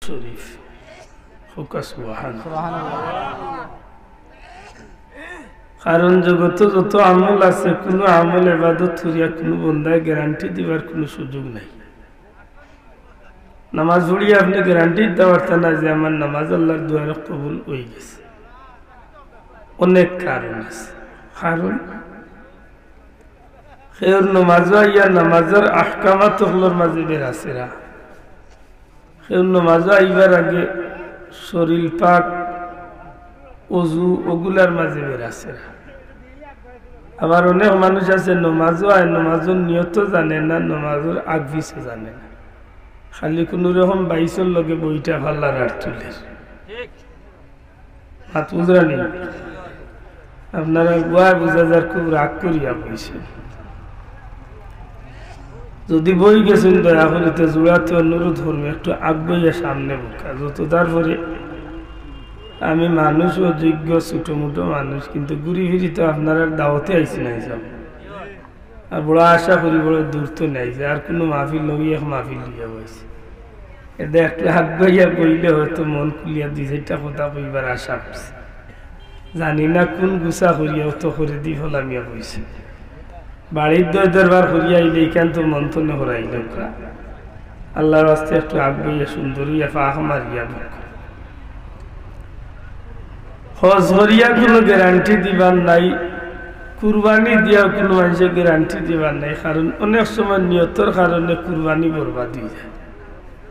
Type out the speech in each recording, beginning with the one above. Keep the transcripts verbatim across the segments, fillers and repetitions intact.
শরীফ। কউক্কা সুবহানাল্লাহ। কারণ জগতো যত আমল আছে, কুনু আমল এবাদত করিয়া কুনু বন্দায় গ্যারান্টি দিবার কুনু সুযোগ নাই। নামাজ পড়িয়া আপনে গ্যারান্টি দিতা পারতা না যে আমার নামাজ আল্লার দুয়ারে কবুল অইগেছে। অনেক কারণ আছে। কারণ কেউর নমাজো আইয়া নমাজর আহকামাত অকলর মাঝে বেড়াছেড়া। কেউর নমাজো আইবার আগে শরীল পাক, অজু, অগুলার মাঝে বেড়াছেড়া। আবার অনেক মানুষ আছে নমাজো আয়, নমাজর নিয়তও জানে না, নমাজর আগ পিছও জানে না, খালি কুনু রকম বাইশর লগে বইটা ফাল্লার আর তুলের। মাত বুঝরা নি? আপনারা গুয়া বুঝা যার খুব রাগ করিয়া বইছেন। যদি বই গেছেন, দয়া করি তে জুড়াতে অনুরোধ করবো, একটু আগ বইয়া সামনে বউক্কা। যত তারপরে আমি মানুষ, অযোগ্য, ছোট মোটো মানুষ, কিন্তু ঘুরি ফিরি তো আপনারার দাওয়াতে আইছি না হিসাব। আর বড় আশা করি, বড় দূর তো নাই যে আর কুনু মাহফিল নবী এক মাহফিল লইয়া বইছে। এতে একটু আগ বইয়া বইলে হয়তো মন খুলিয়া দুই চাইরটা কথা কইবার আশা করছি। জানি না কুন গুছা করিয়া অত করে দি ফলামিয়া বইছে। বাড়ির দয় দরবার করিয়া আইলে ইখান তো মন তনে হরাইল। আল্লার ওয়াস্তে একটু আগ বইয়া সুন্দর অইয়া ফাঁক মারিয়া বউক্কা। হজ করিয়া কুনু গ্যারান্টি দিবার নাই, কুরবানি দিয়াও কুনু মানষে গ্যারান্টি দিবার নাই, কারণ অনেক সময় নিয়তর কারণে কুরবানি বরবাদ অইযায়।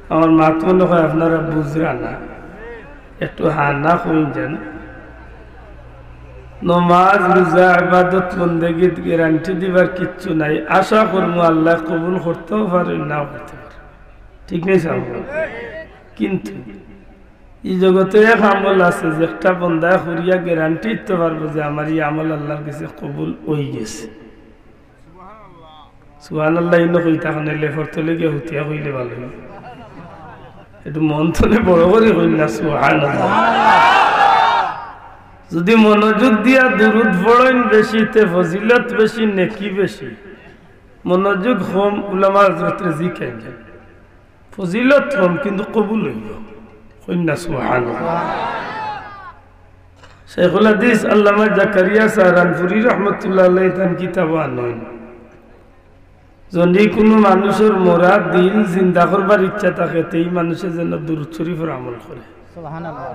আমার মাত মনে হয় আপনারা বুঝরা না, একটু হা না কইন যেন। নমাজ, রোজা, ইবাদত, বন্দেগীত গ্যারান্টি দিবার কিচ্ছু নাই। আশা করমু আল্লায় কবুল করতেও পারইন, নাও করতে পারইন, ঠিক নি সাব? কিন্তু ই জগতো এক আমল আছে, যে একটা বন্দায় করিয়া গ্যারান্টি দিতে পারবো যে আমার ই আমল আল্লার গেছে কবুল অইগেছে। সুবহানাল্লাহ, ইনো কইতা কানে লেফর তলে গিয়া হুতিয়া কইলে ভালা অইবো। একটু মন তনে বড় করি কইন না, সুবহানাল্লাহ। যদি মনোযোগ দিয়া দুরুদ পড়ইন বেশি, তে ফজিলত বেশি, নেকি বেশি। মনোযোগ কম, উলামা হজরতরে জিকাইন। ফজিলত কম, কিন্তু কবুল অইবো। কইন না সুবহানাল্লাহ। শেখুল হাদিস আল্লামা জাকারিয়া সাহারানপুরী রহমতুল্লাহ আলাইহি তান কিতাবো আনইন, যদি কুনু মানুষর মরা দিল জিন্দা করবার ইচ্ছা থাকে, তে ই মানুষে যেন দুরুদ শরীফর আমল করে। সুবহানাল্লাহ।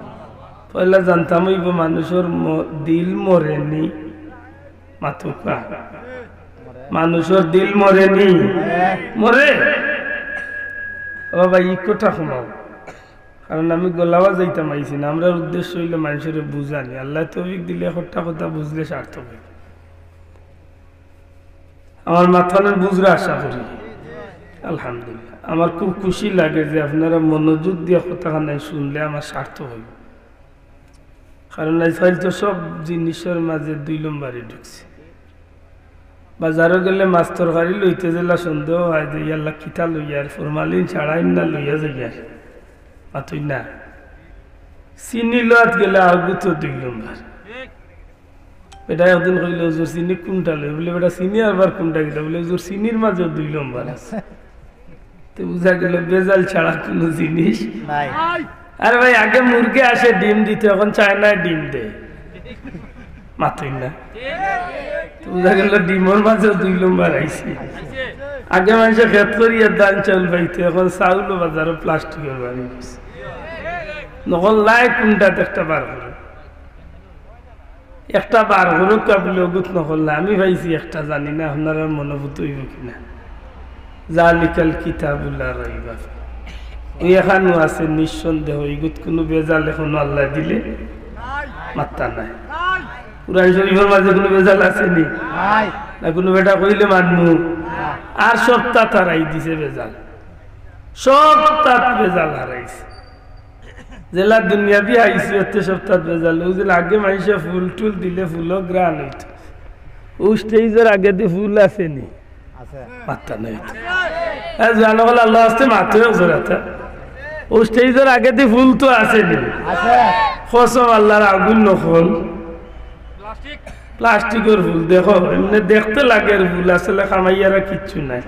পয়লা জানতাম অইবো মানুষর ম-, দিল মরেনি, মাতুক্কা। মানুষর দিল মরেনি, মরে। ও ভাই, ইকোটা কমাও, কারণ আমি গলা বাজাইতাম আইছি না। আমরার উদ্দেশ্য অইলো মানষরে বুঝানি। আল্লায় তৌফিক দিলে একটা কথা বুঝলে সার্থক অইবো। আমার মাতখান বুঝরা আশা করি। আলহামদুলিল্লাহ, আমার খুব খুশি লাগে যে আপনারা মনোযোগ দিয়া কথাখান শুনলে আমার সার্থক অইবো। কারণ আইজকাইল তো সব জিনিসর মাঝে দুই লম্বরি ঢুকছে। বাজারো গেলে মাছ তরকারি লইতে যেলা সন্দেহ অয় যে ইয়াল্লা কিতা লইয়ার, ফরমালিন ছাড়া ইন না লইয়া যাইয়ার। মাতইন না। চিনি লওয়াত গেলে আগুতো দুই লম্বর। বেটা একদিন কইলো, "হুজুর, চিনি কুনটা লই?" বলে, "বেটা, চিনি আবার কুনটা কিতা?" বলে, "হুজুর, চিনির মাঝেও দুই লম্বর আছে।" তো বুঝা গেল ভেজাল ছাড়া কুনু জিনিস নাই। আরে ভাই, আগে মুরগি আসে ডিম দিতে, এখন চায়নায় ডিম দেয়। মাতইন না। তো বুঝা গেল ডিমর মাঝেও দুই লম্বর আইছে। আগে মানষে খেত করিয়া ধান চাউল পাইতো, এখন চাউলও বাজারো প্লাস্টিকর বাড়ি গেছে। নকল লাই কুনটাত একটা বার করো। একটা বার করুক্কা বুলে অগুত নকল না। আমি পাইছি একটা, জানি না আপনারার মনোভূত অইবো কিনা। জালিকাল কিতাবু লা রাইবা ফি। অউ এখানো আছে নিঃসন্দেহ, ইগুত কুনু ভেজাল এখনো আল্লায় দিলে মাত্তা নাই। কুরআন শরীফর মাঝে কুনু ভেজাল আছে নি? নাই। না কুনু বেটা কইলে মানমু? না। আর সবতাত হারাই দিছে ভেজাল, সবতাত ভেজাল হারাইছে। যেলা দুনিয়াবি হাইসিয়তে সবতাত ভেজাল। অউ যে আগে মানষে ফুল টুল দিলে ফুলও ঘ্রাণ অইতো। অউ স্টেজর আগেদি ফুল আছে নি? আছে। মাত্তা নাই তো। এ, জানো বলে আল্লাহ আস্তে মাত্র জোরাতে। অউ স্টেজর আগেদি ফুল তো আছে নি? আছে। কসম আল্লাহর আগুন নকল। প্লাস্টিকর ফুল, দেখো, এমনে দেখতে লাগের ফুল, আসলে কামাইয়ারা কিচ্ছু নাই।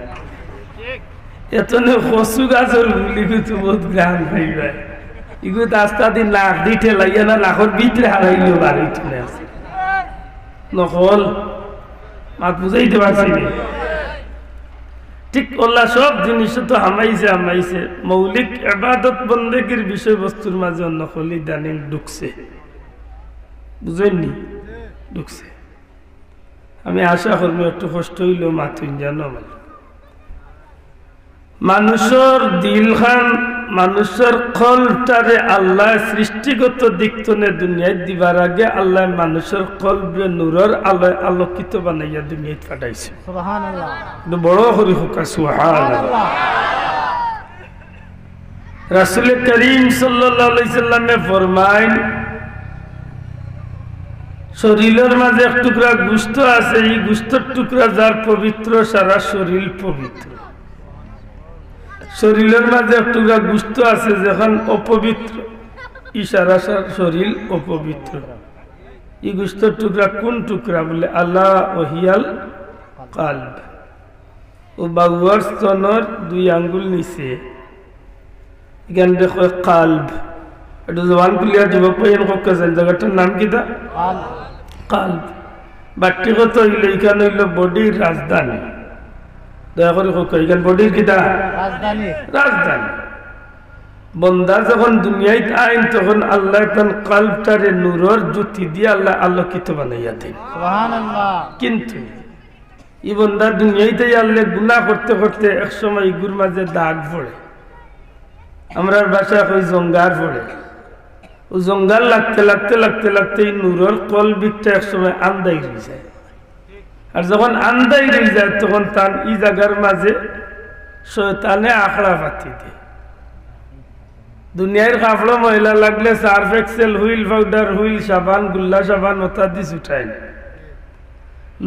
এতনে কচু গাছর ফুল, ইগুত বহুত ঘ্রাণ পাইবা। ইগু আস্তা দিন নাক দি ঠেলাইয়া না, নাকর ভিতরে হারাইলেও বার অইতো না। নকল। মাত বুঝাইতে পারছি নি? ঠিক আল্লাহ সব জিনিস তো হামাইছে, হামাইছে। মৌলিক ইবাদত বন্দেগীর বিষয়বস্তুর মাঝে অন্য নকল ইদানিং ঢুকছে। বুঝইন নি? ঢুকছে। আমি আশা করমু একটু কষ্ট অইলেও মাতইন জানো আমার। মানুষর দিলখান, মানুষর কলবটারে আল্লায় সৃষ্টিগত দিক তনে দুনিয়াত দিবার আগে আল্লায় মানুষর কলবরে নূরর আলোয় আলোকিত বানাইয়া দুনিয়াত পাঠাইছে। সুবহানাল্লাহ। একটু বড় করি কউক্কা, সুবহানাল্লাহ। সুবহানাল্লাহ। রাসূলে করিম সাল্লাল্লাহু আলাইহি সাল্লামে ফরমাইন, শরীলর মাঝে এক টুকরা গুস্ত আছে, ই গুস্তর টুকরা যার পবিত্র, সারা শরীল পবিত্র। শরীলর মাঝে এক টুকরা গুস্ত আছে, যেখান অপবিত্র, ই সারা সারা শরীল অপবিত্র। ই গুস্তর টুকরা কোন টুকরা? বলে, আলা ওয়াহিয়াল কালব। ও বাউয়ার স্তনর দুই আঙ্গুল নিচে, ইখানরে কয় কালব। একটু জবান খুলিয়া যুবক ভাইয়াইন কউক্কা জানি, জাগাটার নাম কিতা? কালব। কালব। বাট্টি কথা অইলো, ইখান অইলো বডির রাজধানী। দয়া করি কউক্কা, ইখান বডির কিতা? রাজধানী। রাজধানী। বন্দা যখন দুনিয়াত আইন, তখন আল্লায় তান কালবটারে নূরর জ্যোতি দিয়া আল্লায় আলোকিত বানাইয়া দেইন। সুবহানাল্লাহ। কিন্তু ই বন্দা দুনিয়াইতে আইলে গুনাহ করতে করতে এক সময় ইগুর মাঝে দাগ পড়ে, আমরার ভাষায় কই জঙ্গার পড়ে। ও জঙ্গার লাগতে লাগতে লাগতে লাগতে ই নূরর কলবিকটা এক সময় আন্দাইর অই যায়। আর যখন আন্দাইর অই যায়, তখন তান ই জাগার মাঝে শয়তানে আখড়া পাতি দেয়। দুনিয়ার কাপড়ো ময়লা লাগলে Surf Excel, Wheel powder, Wheel সাবান, গুল্লা সাবান অতা দি ছুটাইন।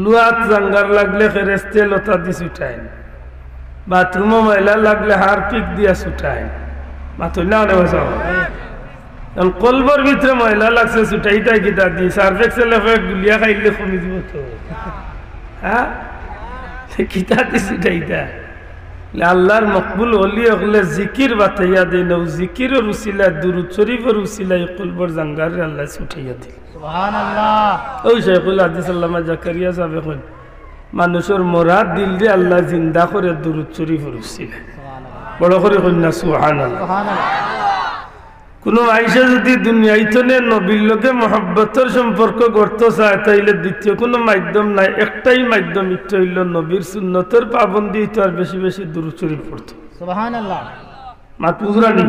লুয়াত জাঙ্গার লাগলে খেরেস্তে লতা দি ছুটাইন। বাথরুমো ময়লা লাগলে হারপিক দিয়া ছুটাইন। মাতইন না অনে বাসা। কারণ কলবর ভিতরে ময়লা লাগছে, ছুটাইতায় কিতা দি? সার্ফ এক্সেলে কয়েক গুলিয়া খাইলে কমি যিবো তো। হ্যাঁ? তে কিতা দি ছুটাইতায়? আল্লাহর মকবুল ওলি অকলে জিকির বাতাইয়া দেইন, অউ জিকিরর উছিলায়, দুরুদ শরীফর উছিলায় কলবর জাঙ্গারে আল্লায় ছুটাইয়া দিল। সুবহানাল্লাহ। অউ শেখুল হাদিস আল্লামা জাকারিয়া সাহেবে কইন, মানুষর মরা দিলরে আল্লায় জিন্দা করে দুরুদ শরীফর উছিলায়। সুবহানাল্লাহ। বড় করি কইন না সুবহানাল্লাহ। সুবহানাল্লাহ। কুনু মানষে যুদি দুনিয়াইত থনে নবীর লগে মহব্বতর সম্পর্ক গড়তো চায়, তাইলে দ্বিতীয় কুনু মাধ্যম নাই, একটাই মাধ্যম, ইটা অইলো নবীর সুন্নতর পাবন্দি অইতো আর বেশি বেশি দুরুদ শরীফ পড়তো। সুবহানাল্লাহ। মাত বুঝরা নি?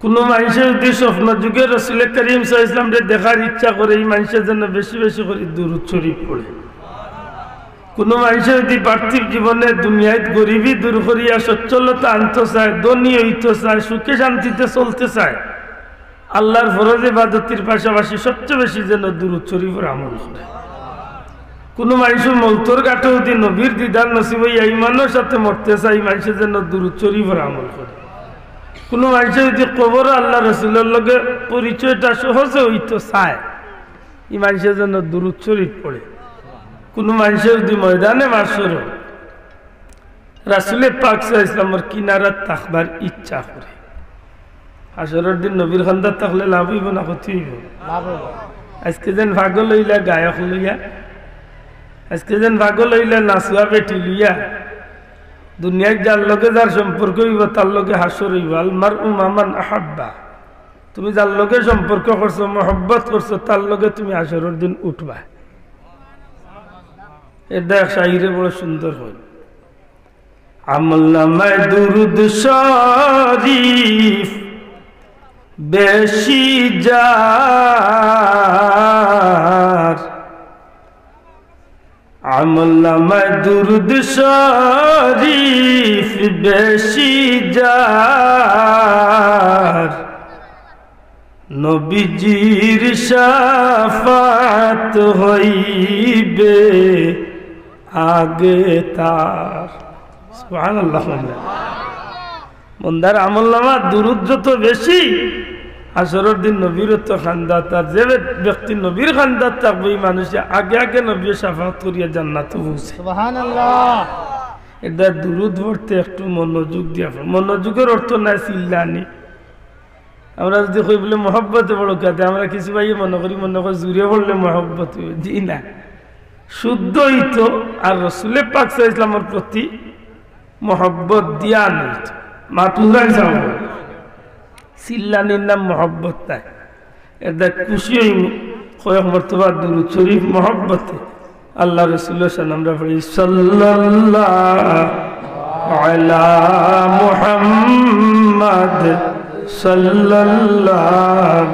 কুনু মানষে যুদি স্বপ্ন যুগে রসুলে করিম সাল্লাল্লাহু আলাইহি ওয়াসাল্লামরে দেখার ইচ্ছা করে, ই মানষে যেন বেশি বেশি করি দুরুদ শরীফ পড়ে। কুনু মানষে যুদি পার্থিব জীবনে দুনিয়াত গরিবি দূর করিয়া সচ্ছলতা আনতো চায়, ধনী অইতো চায়, সুখে শান্তিতে চলতে চায়, আল্লাহর ফরজ ইবাদতির পাশাপাশি সবচেয়ে বেশি যেন দুরুদ শরীফর আমল করে। কুনু মানষর মউতর ঘাটো যুদি নবীর দিদার নসিব অইয়া ইমানর সাথে মরতে চায়, ই মানষে যেন দুরুদ শরীফর আমল করে। কুনু মানষে যুদি কবরো আল্লাহ রসুলর লগে পরিচয়টা সহজে অইতো চায়, ই মানষে যেন দুরুদ শরীফ পড়ে। কুনু মানষে যুদি ময়দানে মাশরো রাসুলে পাক সাল্লাল্লাহু আলাইহি ওয়াসাল্লামর কিনারাত থাকবার ইচ্ছা করে, হাশরর দিন নবীর কান্দাত থাকলে লাভ অইবো না ক্ষতি অইবো? লাভ অইবো। আইজকে যেন পাগল অইলা গায়ক লইয়া, আইজকে যেন পাগল অইলা নাচুয়া বেটি লইয়া, দুনিয়াত যার লগে যার সম্পর্ক অইবো, তার লগে হাশর অইবো। আল মারউ মাআ মান আহাব্বা। তুমি যার লগে সম্পর্ক করছো, মহব্বত করছো, তার লগে তুমি হাশরর দিন উঠবা। এর দায় এক শাইরে বড় সুন্দর কইন, আমলনামায় দুরুদ শরীফ বেশি যার, আমলনামায় দুরুদ শরীফ বেশি যার, নবীজির শাফাত হইবে আগে তার। সুবহানাল্লাহ। বন্দার আমলনামাত দুরুদ যত বেশি, হাশরর দিন নবীর তো কান্দাত, আর যে ব্যক্তি নবীর কান্দাত থাকবো, ই মানষে আগে আগে নবীর শাফাত করিয়া জান্নাতো পৌঁছে। সুবহানাল্লাহ। এর দায় দুরুদ পড়তে একটু মনোযোগ দিয়া পড়ো। মনোযোগর অর্থ নায় চিল্লানি, আমরা যদি কই বলে মহব্বতে পড়ো, কাতে আমরা কিছু ভাইয়ে মনে করি, মনে করি জুরে পড়লে মহব্বত অইবো। জি না, শুদ্ধ অইতো। আর রসুলে পাক সাল্লাল্লাহু আলাইহি ওয়াসাল্লামর প্রতি মহব্বত দিয়া আনইতো। মাতুরাই যাও, চিল্লানির নাম মহব্বত নায়। এর দ্বারা খুশি অইমু, কয়েক মর্তবা দুরূদ শরীফ মহব্বতে আল্লাহ রসুলর শান আমরা পড়ি, সাল্লাল্লাহু আলা মুহাম্মাদ, সাল্লাল্লাহু,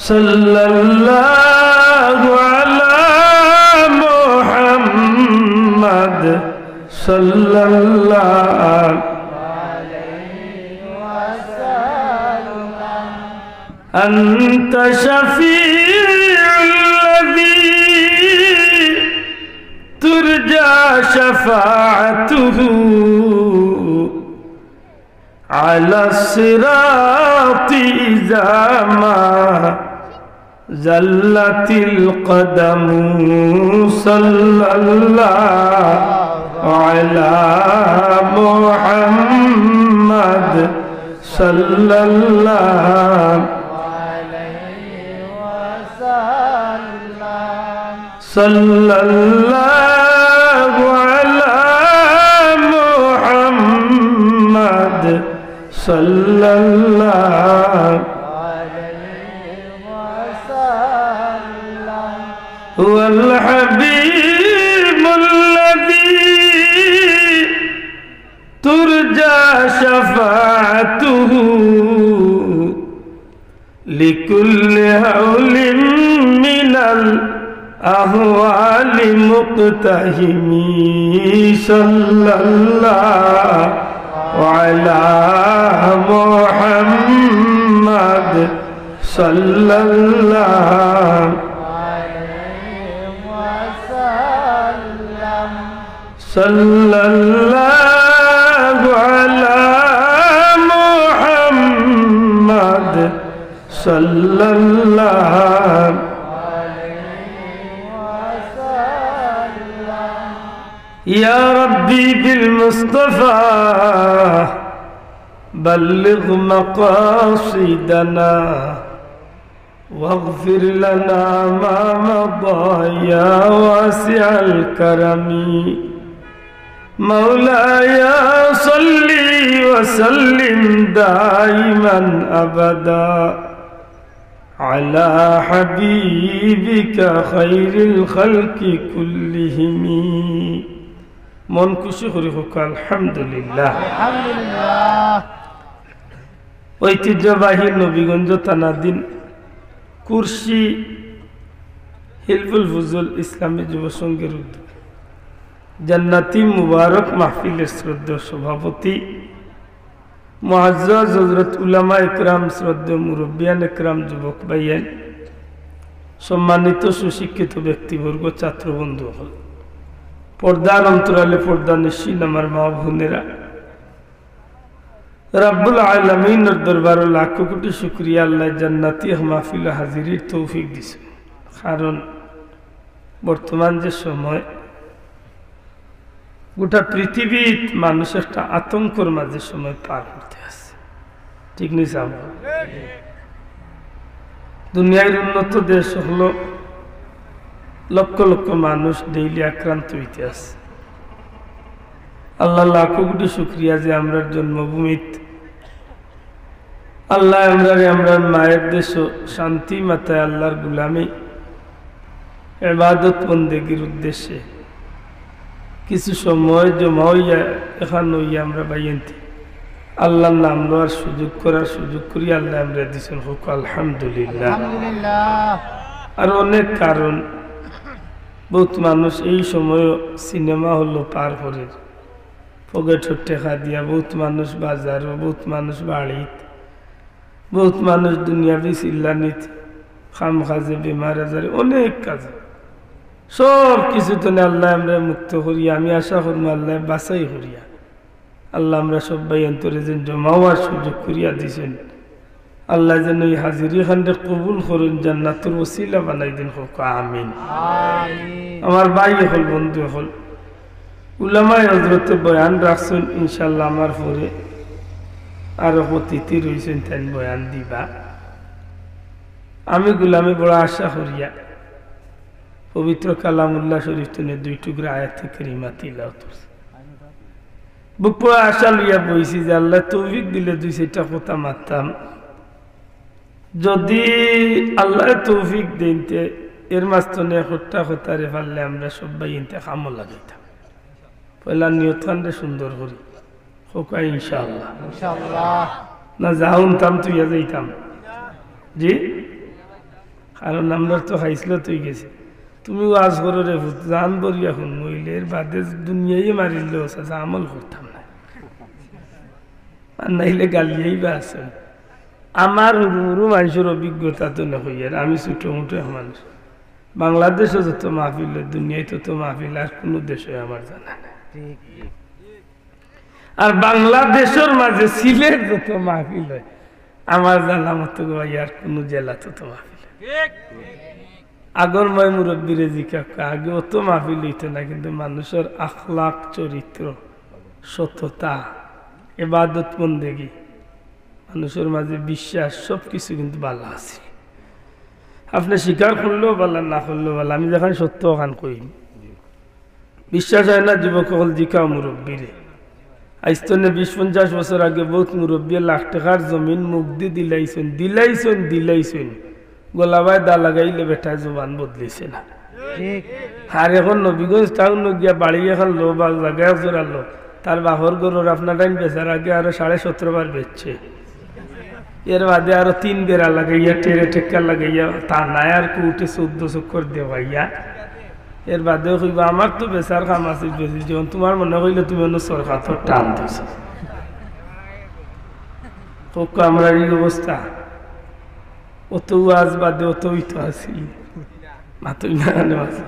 সাল্লাল্লাহু আলা মুহাম্মাদ, সাল্লাল্লাহু أنت شفيع الذي ترجى شفاعته على الصراط إذا ما زلت القدم. صلى الله على محمد، صلى الله، صلى الله على محمد، صلى الله، هو الحبيب الذي ترجى شفاعته لكل هول من الأهوال مقتحم. صلى الله على محمد، صلى الله، صلى الله على محمد، صلى الله. يا ربي بالمصطفى بلغ مقاصدنا واغفر لنا ما مضى يا واسع الكرم. مولاي صل وسلم دائما أبدا على حبيبك خير الخلق كلهم. মন খুশি করি কউক্কা আলহামদুলিল্লাহ। আলহামদুলিল্লাহ। ঐতিহ্যবাহী নবীগঞ্জ থানাধীন কুর্শি হিলফুল ফুজুল ইসলামী যুব সংঘের উদ্যোগে জান্নাতি মুবারক মাহফিলের শ্রদ্ধেয় সভাপতি মুআজ্জাজ হযরত উলামা একরাম, শ্রদ্ধেয় মুরব্বিয়ান একরাম, যুবক ভাইয়াইন, সম্মানিত সুশিক্ষিত ব্যক্তিবর্গ, ছাত্রবন্ধু অকল, পর্দার অন্তরালে পর্দানিশীন আমার মা বোনেরা, রাব্বুল আলামিনর দরবারো লাখো কোটি শুকরিয়া, আল্লায় জান্নাতি এক মাহফিলো হাজিরির তৌফিক দিছে। কারণ বর্তমান যে সময়, গোটা পৃথিবীত মানুষ একটা আতঙ্কর মাঝে সময় পার করতে আছে, ঠিক নি সাব? দুনিয়ার উন্নত দেশ অকলো লক্ষ লক্ষ মানুষ ডেইলি আক্রান্ত অইতে আছে। আল্লাহ লাখো কোটি শুকরিয়া যে আমরার জন্মভূমিত আল্লায় আমরারে আমরার মায়ের দেশো শান্তি মাতায় আল্লাহর গুলামি, এবাদত বন্দেগীর উদ্দেশ্যে কিছু সময় জমা অইয়া এখান অইয়া আমরা বাইয়ান্তি আল্লাহর নাম লওয়ার সুযোগ করার সুযোগ করি আল্লায় আমরারে দিছইন। কউক্কা আলহামদুলিল্লাহ। আলহামদুলিল্লাহ। আর অনেক কারণ, বউত মানুষ এই সময়ও সিনেমা হলো পার করের, পকেটর টেকা দিয়া, বউত মানুষ বাজারো, বউত মানুষ বাড়িত, বউত মানুষ দুনিয়াবি চিল্লানিত, কাম কাজে, বেমার আজারে, অনেক কাজে, সব কিছু তনে আল্লায় আমরারে মুক্ত করিয়া, আমি আশা করমু আল্লায় বাছাই করিয়া, আল্লায় আমরা সব বাইয়ান্তরে যেন জমা অওয়ার সুযোগ করিয়া দিছইন। আল্লায় যেন ই হাজিরি খানরে কবুল করইন, জান্নাতর ওসিলা বানাই দিন, কউক্কা আমিন। আমিন। আমার ভাই অকল, বন্ধু অকল, উলামায়ে হজরতে বয়ান রাখছইন, ইনশাআল্লাহ আমার পরে আরো অতিথি রইছইন, তাইন বয়ান দিবা। আমি গোলামে বড় আশা করিয়া পবিত্র কালামুল্লাহ শরীফ তনে দুই টুকরা আয়াতে কারিমা তিলাওয়াত করছি। বড় আশা লইয়া বইছি যে আল্লায় তৌফিক দিলে দুই চাইরটা কথা মাততাম। যদি আল্লায় তৌফিক দেইন তে এর মাঝ তনে একটা কথারে পারলে আমরা সবাই ইনতে কামো লাগাইতাম। পয়লা নিয়ত খানরে সুন্দর করি। কউক্কা ইনশাআল্লাহ। ইনশাআল্লাহ। না যা হুনতাম থইয়া যাইতাম। জি? কারণ আমরার তো হাইসলত অইগেছে। তুমি ওয়াজ করো রে পুত, জান ভরিয়া হুনমু, অইলে এর বাদে দুনিয়ায় মারিলেও চাচা আমল করতাম না। আর নাইলে গালিয়াই বা আছে। আমার হুরু হুরু মানষর অভিজ্ঞতা তো না অইয়ার, আমি ছোট মোটো এক মানুষ। বাংলাদেশো যত মাহফিল অয়, দুনিয়ায় তত মাহফিল আর কুনু দেশো আমার জানা নাই। আর বাংলাদেশর মাঝে সিলেট যত মাহফিল অয়, আমার জানা মতো গো ভাই আর কুনু জেলা তত মাহফিল অয়। আগর ময় মুরব্বিরে জিকাউক্কা, আগে অত মাহফিল অইতো না, কিন্তু মানষর আখলাক, চরিত্র, সততা, এবাদত বন্দেগি, মানষর মাঝে বিশ্বাস, সব কিছু কিন্তু ভালা আছিল। আপনে স্বীকার করলেও ভালা, না করলেও ভালা, আমি যেখান সত্য অখান কই। বিশ্বাস অয় না যুবক অকল, জিকাও মুরব্বিরে। আইজ তনে বিশ পঞ্চাশ বছর আগে বউত মুরব্বিয়ে লাখ টেকার জমিন মুখদি দিলাইছইন, দিলাইছইন, দিলাইছইন। গলাবায় দা লাগাইলে বেটায় জবান বদলিছে না। ঠিক। আর এখন নবীগঞ্জ টাউনো গিয়া বাড়ি এখান লো বা জাগা এক জোড়া লো, তার বাপর ঘরর আপনার টাইম বেচার আগে আরো সাড়ে সতেরো বার বেচছে। এর বাদে আরো তিন বেড়া লাগাইয়া, টেরে টেক্কা লাগাইয়া, থানায় আর কোর্টে চৌদ্দ চক্কর দেওয়াইয়া, এর বাদে কইবা, "আমার তো বেচার কাম আছে বেশি, যখন তোমার মনে অইলে তুমি অন্য সরকার তো টান দিছ।" কউক্কা আমরার ই অবস্থা। অত ওয়াজ বাদে অত অইতো আছিল। মাতই না কেনে মাতই?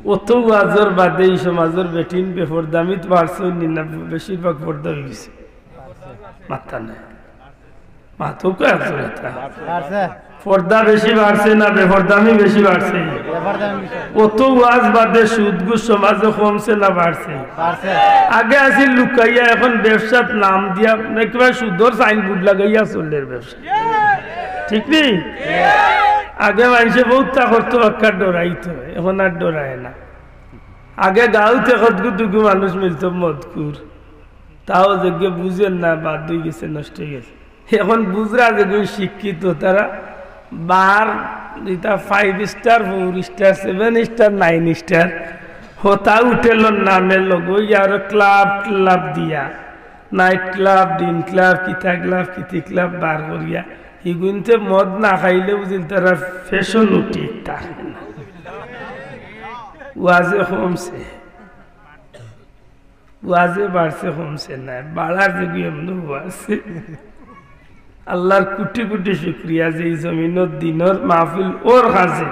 অত ওয়াজর বাদে ই সমাজর বেটিন বেপর্দামিত বাড়ছে নি না, বেশিরভাগ পর্দা অইগেছে? মাত্তা নাই। মাতউক্কা একজন একটা। বাড়ছে। পর্দা বেশি বাড়ছে না বেপর্দামি বেশি বাড়ছে? বেপর্দামি বেশি। অত ওয়াজ বাদে সুদ ঘুষ সমাজে কমছে না বাড়ছে? বাড়ছে। আগে আছিল লুকাইয়া, এখন ব্যবসাত নাম দিয়া একেবারে সুদর সাইনবোর্ড লাগাইয়া চলের ব্যবসা। ঠিক নি? আগে মানষে বউততা করতো, বাক্কা ডরাইতো, এখন আর ডরায় না। আগে গাউত একটুগু দুগু মানুষ মিলতো মদখুর, তাও যেগিয়ে বুঝের না, বাদ অইগেছে, নষ্ট অইগেছে। এখন বুঝরা যেগু শিক্ষিত, তারা বার, ইতা five star, four star, seven star, nine star, হতা হোটেলর নামে লগইয়া আরো ক্লাব ক্লাব দিয়া, নাইট ক্লাব, দিন ক্লাব, কিতা ক্লাব, কিতি ক্লাব বার করিয়া, হিগুইন্তে মদ না খাইলে বুঝিল তারা ফ্যাশন উঠি তা। ওয়াজে কমছে, ওয়াজে বাড়ছে কমছে না, বাড়ার যেগু এমনে ওয়াজ। আল্লাহর কোটি কোটি শুকরিয়া যে ই জমিনর দিনর মাহফিল অর কাজে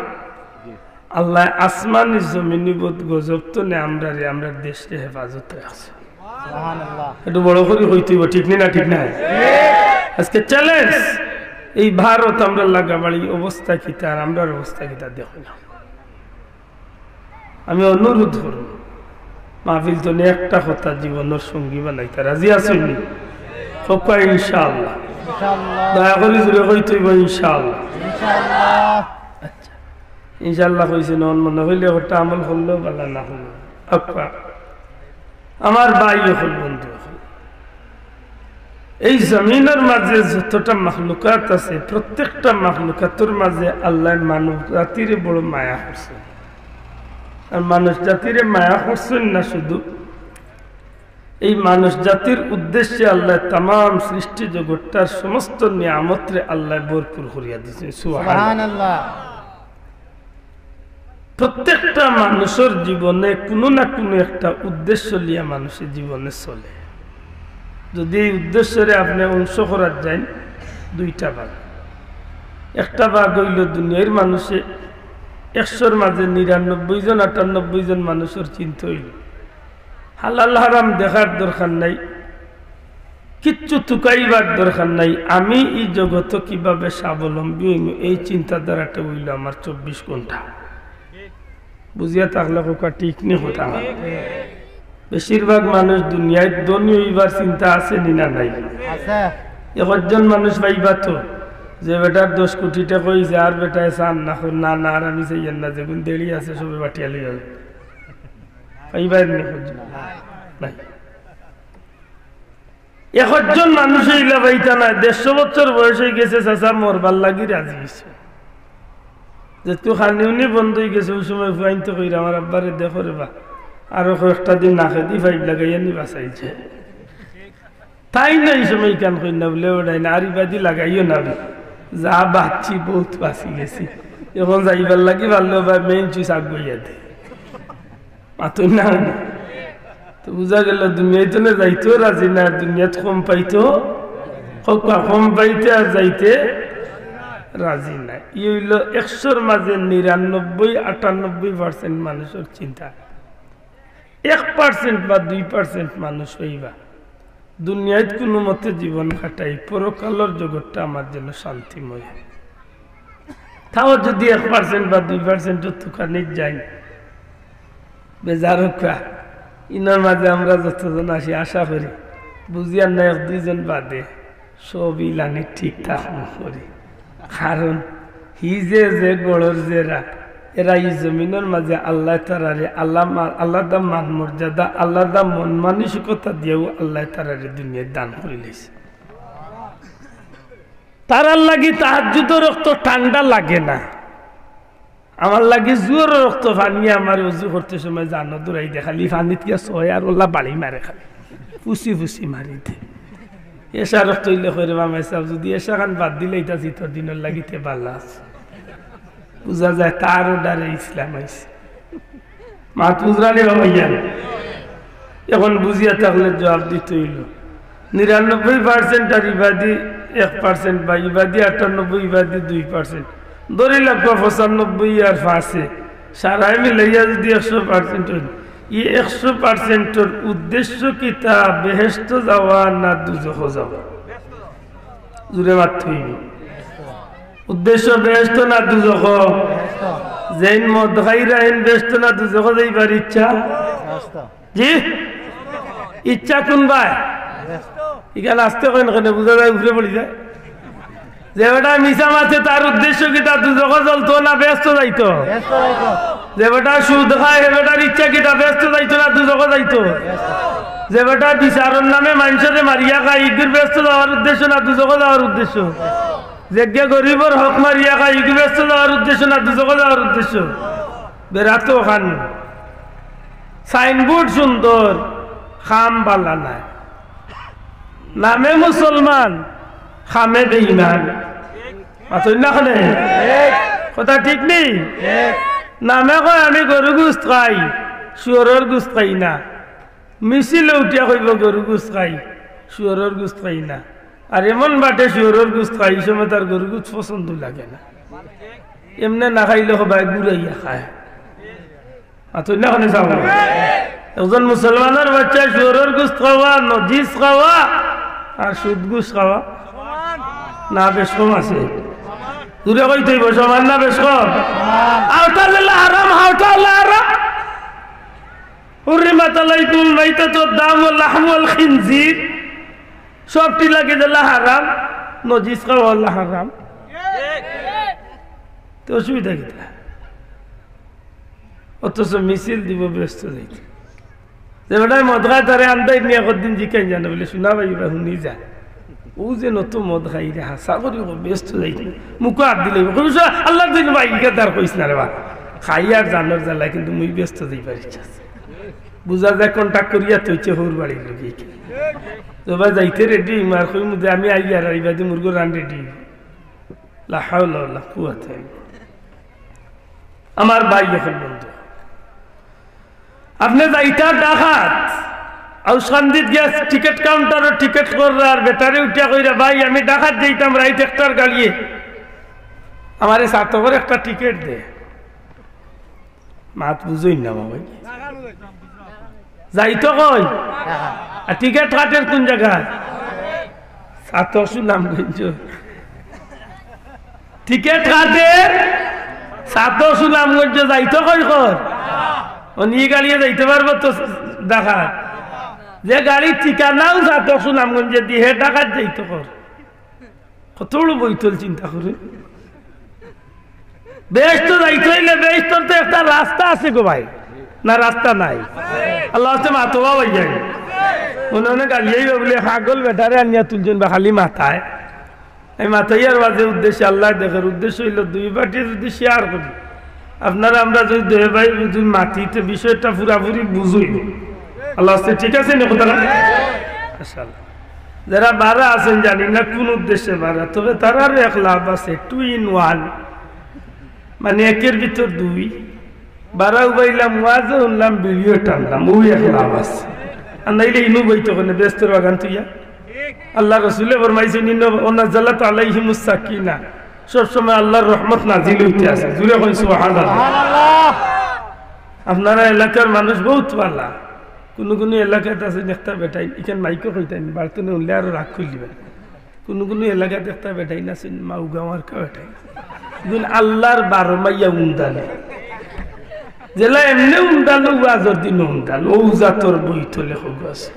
আল্লায় আসমানি জমিনি বউত গজব তনে আমরারে, আমরার দেশরে হেফাজত রাখছে। সুবহানাল্লাহ। একটু বড় করি কইতে অইবো, ঠিক নি না? ঠিক না? আজকে চ্যালেঞ্জ, এই ভারত আমরার লাগা বাড়ি অবস্থা কিতা আর আমরার অবস্থা কিতা দেখো না। আমি অনুরোধ করমু, মাহফিল তনে একটা কথা জীবনর সঙ্গী বানাইতা রাজি আছইন নি? কউক্কা ইনশাআল্লাহ। ইনশাআল্লাহ। দয়া করি জোরে কইতে অইবো ইনশাআল্লাহ। ইনশাআল্লাহ। আচ্ছা, ইনশাআল্লাহ কইছি না, মনে অইলে একটা আমল করলেও ভালা, না করলেও। আচ্ছা, আমার ভাই অকল, বন্ধু অকল, এই জমিনর মাঝে যতটা মাখলুকাত আছে, প্রত্যেকটা মাখলুকাতর মাঝে আল্লায় মানব জাতিরে বড় মায়া করছে। আর মানুষ জাতিরে মায়া করছইন না শুধু, এই মানুষ জাতির উদ্দেশ্যে আল্লায় তামাম সৃষ্টি জগৎটার সমস্ত নিয়ামতরে আল্লায় ভরপুর করিয়া দিছইন। সুবহানাল্লাহ। সুবহানাল্লাহ। প্রত্যেকটা মানুষর জীবনে কুনু না কুনু একটা উদ্দেশ্য লইয়া মানুষে জীবনে চলে। যদি এই উদ্দেশ্যরে আপনে অংশ করাত যাইন, দুইটা ভাগ। একটা ভাগ অইলো দুনিয়ার মানুষে একশোর মাঝে নিরানব্বই জন, আটানব্বই জন মানুষর চিন্তা অইলো হালাল হারাম দেখার দরকার নাই, কিচ্ছু তুকাইবার দরকার নাই, আমি ই জগতো কিভাবে স্বাবলম্বী অইমু, এই চিন্তাধারাটা অইলো আমার চব্বিশ ঘন্টা। বুঝিয়া থাকলে কউক্কা ঠিক নি কথা আমার? বেশিরভাগ মানুষ দুনিয়াত ধনী অইবার চিন্তা আছে নি না নাই? আছে। একজন মানুষ পাইবা তো, যে বেটার দশ কোটি টেকা অইছে, আর বেটায় চান না, কর, "না, না, আর আমি চাইয়ার না, যেগুন দেড়ি আছে সবে বাটিয়া লইয়া যাও।" পাইবা নি একজন? নাই। একজন মানুষ অইলা পাইতা না, দেড়শো বছর বয়স অইগেছে, চাচা মরবার লাগি রাজি অইছে। যেহেতু খানি উনি বন্ধ অইগেছে, অউ সময় ফুয়াইন্তে কইরা, "আমার আব্বারে দেখো রে বা, আরো কয়েকটা দিন নাকেদি পাইপ লাগাইয়া নি বাঁচাইছে।" তাইন ই সময় ইখান কইন না বুলে, "ওটাই না, আর ইবাদি লাগাইও না বে। যা বাঁচছি, বউত বাঁচি গেছি। এখন যাইবার লাগি পারলেও বা মেইন সুইচ আগুয়াইয়া দে।" মাতইন না। তো বুঝা গেল, দুনিয়াত তো না যাইতেও রাজি না, আর দুনিয়াত কম পাইতো, কম পাইতে আর যাইতে রাজি না। ই অইলো একশোর মাঝে নিরানব্বই, আটানব্বই percent মানুষর চিন্তা। এক percent বা দুই percent মানুষ অইবা দুনিয়াত কুনুমতে জীবন কাটাই, পরকালর জগতটা আমার যেন শান্তিময়। তাও যদি এক percent বা দুই percent তুকানিত যাই, বেজার অউক্কা। ইনর মাঝে আমরা যতজন আছি, আশা করি বুঝিয়ার না এক দুইজন বাদে সব ইলানি ঠিকঠাক করি। কারণ হি যে, যে গড়র যেরা, এরা ই জমিনর মাঝে আল্লায় তারারে আল্লাহ মা-, আলাদা মান মর্যাদা, আলাদা মন মানসিকতা দিয়াও আল্লায় তারারে দুনিয়াত দান করিলাইছে। তারার লাগি তাহাজ্জুদর অক্ত ঠান্ডা লাগে না। আমার লাগি জোহরর অক্ত পানি, আমার অজু করতে সময় জানো দৌড়াই দে, খালি পানিত গিয়া ছয় আর ওলা বাড়ি মারে, খালি ফুসি ফুসি মারি দে। এশার অক্ত অইলে কইরে, "মামা সাব, যদি এশা খান বাদ দিলে ইতা চিতর দিনর লাগি তে বালা আছে।" বুঝা যায় তার অর্ডারে ইসলাম আইছে। মাত বুঝরা নি বাবা ইয়ান? এখন বুঝিয়া থাকলে জবাব দিতে অইলো। নিরানব্বই percent আর ইবাদি এক percent, বা ইবাদি আটানব্বই, ইবাদি দুই percent, ধরি লাগবো পঁচানব্বই আর পাঁচে, সারায় মিলাইয়া যদি একশো percent অইল, ই একশো percentর উদ্দেশ্য কিতা? বেহেশতো যাওয়া না দুজখো যাওয়া? জোরে মাততে অইবো। উদ্দেশ্য বেহেশতো না দুজখো? যেইন মদ খাইরা এইন বেহেশতো না দুজখো যাইবার ইচ্ছা? জি? ইচ্ছা কুনবায়? ইখান আস্তে কইন কেনে, বুঝা যায় উপরে পড়ি যায়। যে বেটা মিছা মাতে তার উদ্দেশ্য কিতা? দুজখো জ্বলতো না বেহেশতো যাইতো? যে বেটা সুদ খায়, হে বেটার ইচ্ছা কিতা? বেহেশতো যাইতো না দুজখো যাইতো? যে বেটা বিচারর নামে মানষরে মারিয়া খায়, ইগুর বেহেশতো যাওয়ার উদ্দেশ্য না দুজখো যাওয়ার উদ্দেশ্য? যেগিয়ে গরিবর হক মারিয়া খায়, ইগু বেহেশতো যাওয়ার উদ্দেশ্য না দুজখো যাওয়ার উদ্দেশ্য? বেড়াতো খান। Signboard সুন্দর, কাম বালা নাই। নামে মুসলমান, কামে বেঈমান। মাতইন না কেনে? কথা ঠিক নি? নামে কয় আমি গরু গুস্ত খাই, শুয়রর গুস্ত খাই না। মিছিলো উঠিয়া কইবো গরু গুস্ত খাই, শুয়রর গুস্ত খাই না। আর এমন বাটে শুয়রর গুস্ত খাই, ই সময় তার গরু গুস্ত পছন্দ লাগে না। এমনে না খাইলে কবায় গুড়াইয়া খায়। মাতইন না কেনে চাও? একজন মুসলমানর বাচ্চায় শুয়রর গুস্ত খাওয়া, নজিস খাওয়া আর সুদ ঘুষ খাওয়া না বেশ কম আছে? জোরে কইতে অইবো, সমান না বেশ কম? আউটা অইলে হারাম, হাউটা অইলে হারাম। হুররিমাত আলাইকুমুল মাইতাতু ওয়াদ দামু ওয়া লাহমুল খিনজির। সবটি লাগি দিলা হারাম, নজিস খাওয়া অইলা হারাম। তে অসুবিধা কিতা? অথচ মিছিল দিবো বেহেশতো যাইতে। যে বেটায় মদ খায় তারে আন্দাইর নিয়া কদিন জিকাইন জানো বুলে, "শুনা ভাই, এবার হুনি যা। অউ যে নতুন মদ খাইরে, হাছা করি বেহেশতো যাইতে।" মুখো আত দিলে, কইবো, "আল্লার দিন ভাই, ইগু তার কইস না রে বা। খাই আর জানর জ্বালায়, কিন্তু মুই বেহেশতো যাইবার ইচ্ছা আছে।" বুঝা যায় contact করিয়া থইছে হউর বাড়ির লগে। তো বা যাইতে ready, মার কইমু যে আমি আইয়ার, আর ইবাদি মুরগো রান ready। লা হাওলা ওয়ালা কুওয়াতা ইল্লা বিল্লাহ। আমার ভাই অকল বন্ধু, আপনে যাইতা ঢাকাত, আউসকান্দিত গিয়া টিকিট কাউন্টারো টিকিট কররা, আর বেটারে উঠিয়া কইরা, "ভাই, আমি ঢাকাত যাইতাম রাইত একটার গাড়িয়ে, আমারে ছাতকর একটা টিকিট দে।" মাত বুঝইন না বাবা। যাইতো কই? আর টিকিট কাটের কুন জাগাত? ছাতক সুনামগঞ্জ। টিকিট কাটের ছাতক সুনামগঞ্জ। যাইতো কই কর? অনি গাড়িয়ে যাইতে পারবো তো? ডাকাত। যে গাড়ির ঠিকানাও সাতক সুনামগঞ্জে দি, হে ডাকাত যাইতো কর। কত বড় বৈতল চিন্তা করইন। বেহেস্তো যাইতে অইলে বেহেস্তর তো একটা রাস্তা আছে গো ভাই, না রাস্তা নাই? আল্লাহ আছে মাতো বা ভাই যাই। মনে মনে গালিয়াইবা বুলে, "পাগল বেটারে আনিয়া তুলছইন বা খালি মাতায়।" আমি মাতাইয়ার বাদে উদ্দেশ্যে আল্লায় দেখের, উদ্দেশ্য অইলো দুই পার্টি যদি শেয়ার করি, আপনারা আমরা যদি দুই ভাই যদি মাতি, তে বিষয়টা পুরাপুরি বুঝইন। আল্লাহ আছে, ঠিক আছে নি কথাটা? মাশাআল্লাহ। যারা বারা আছইন, জানি না কুন উদ্দেশ্যে বারা, তবে তারারও এক লাভ আছে, টু ইন ওয়ান। মানে একের ভিতর দুই। বারা উবাইলাম, ওয়াজও হুনলাম, বিড়িও টানলাম, অউ এক লাভ আছে। আর নাইলে ইনু বইতো কেনে, বেহেস্তর বাগান থুইয়া। আল্লার রসুলে ফরমাইছইন, "ইন্না ওয়া নাজালাত আলাইহিমুস সাকিনা।" সব সময় আল্লার রহমত নাজিল অইতে আছে। জুরে কইন সুবহানাল্লাহ। আপনারা এলাকার মানুষ বউত ভালা। কুনু কুনু এলাকাত আছে দেখতা বেটাইন, ইখান মাইকো কইতাইন, বাড়িত হুনলে আরো রাগ করিলিবা। কুনু কুনু এলাকাত দেখতা বেটাইন আছে, মাউগা মার্কা বেটাইন। ইগুন আল্লার বারো মাইয়া উন্দালে। যেলা এমনে উন্দালো, ওয়াজর দিন উন্দালো, অউ জাতর বইতলে হগুয়াছে।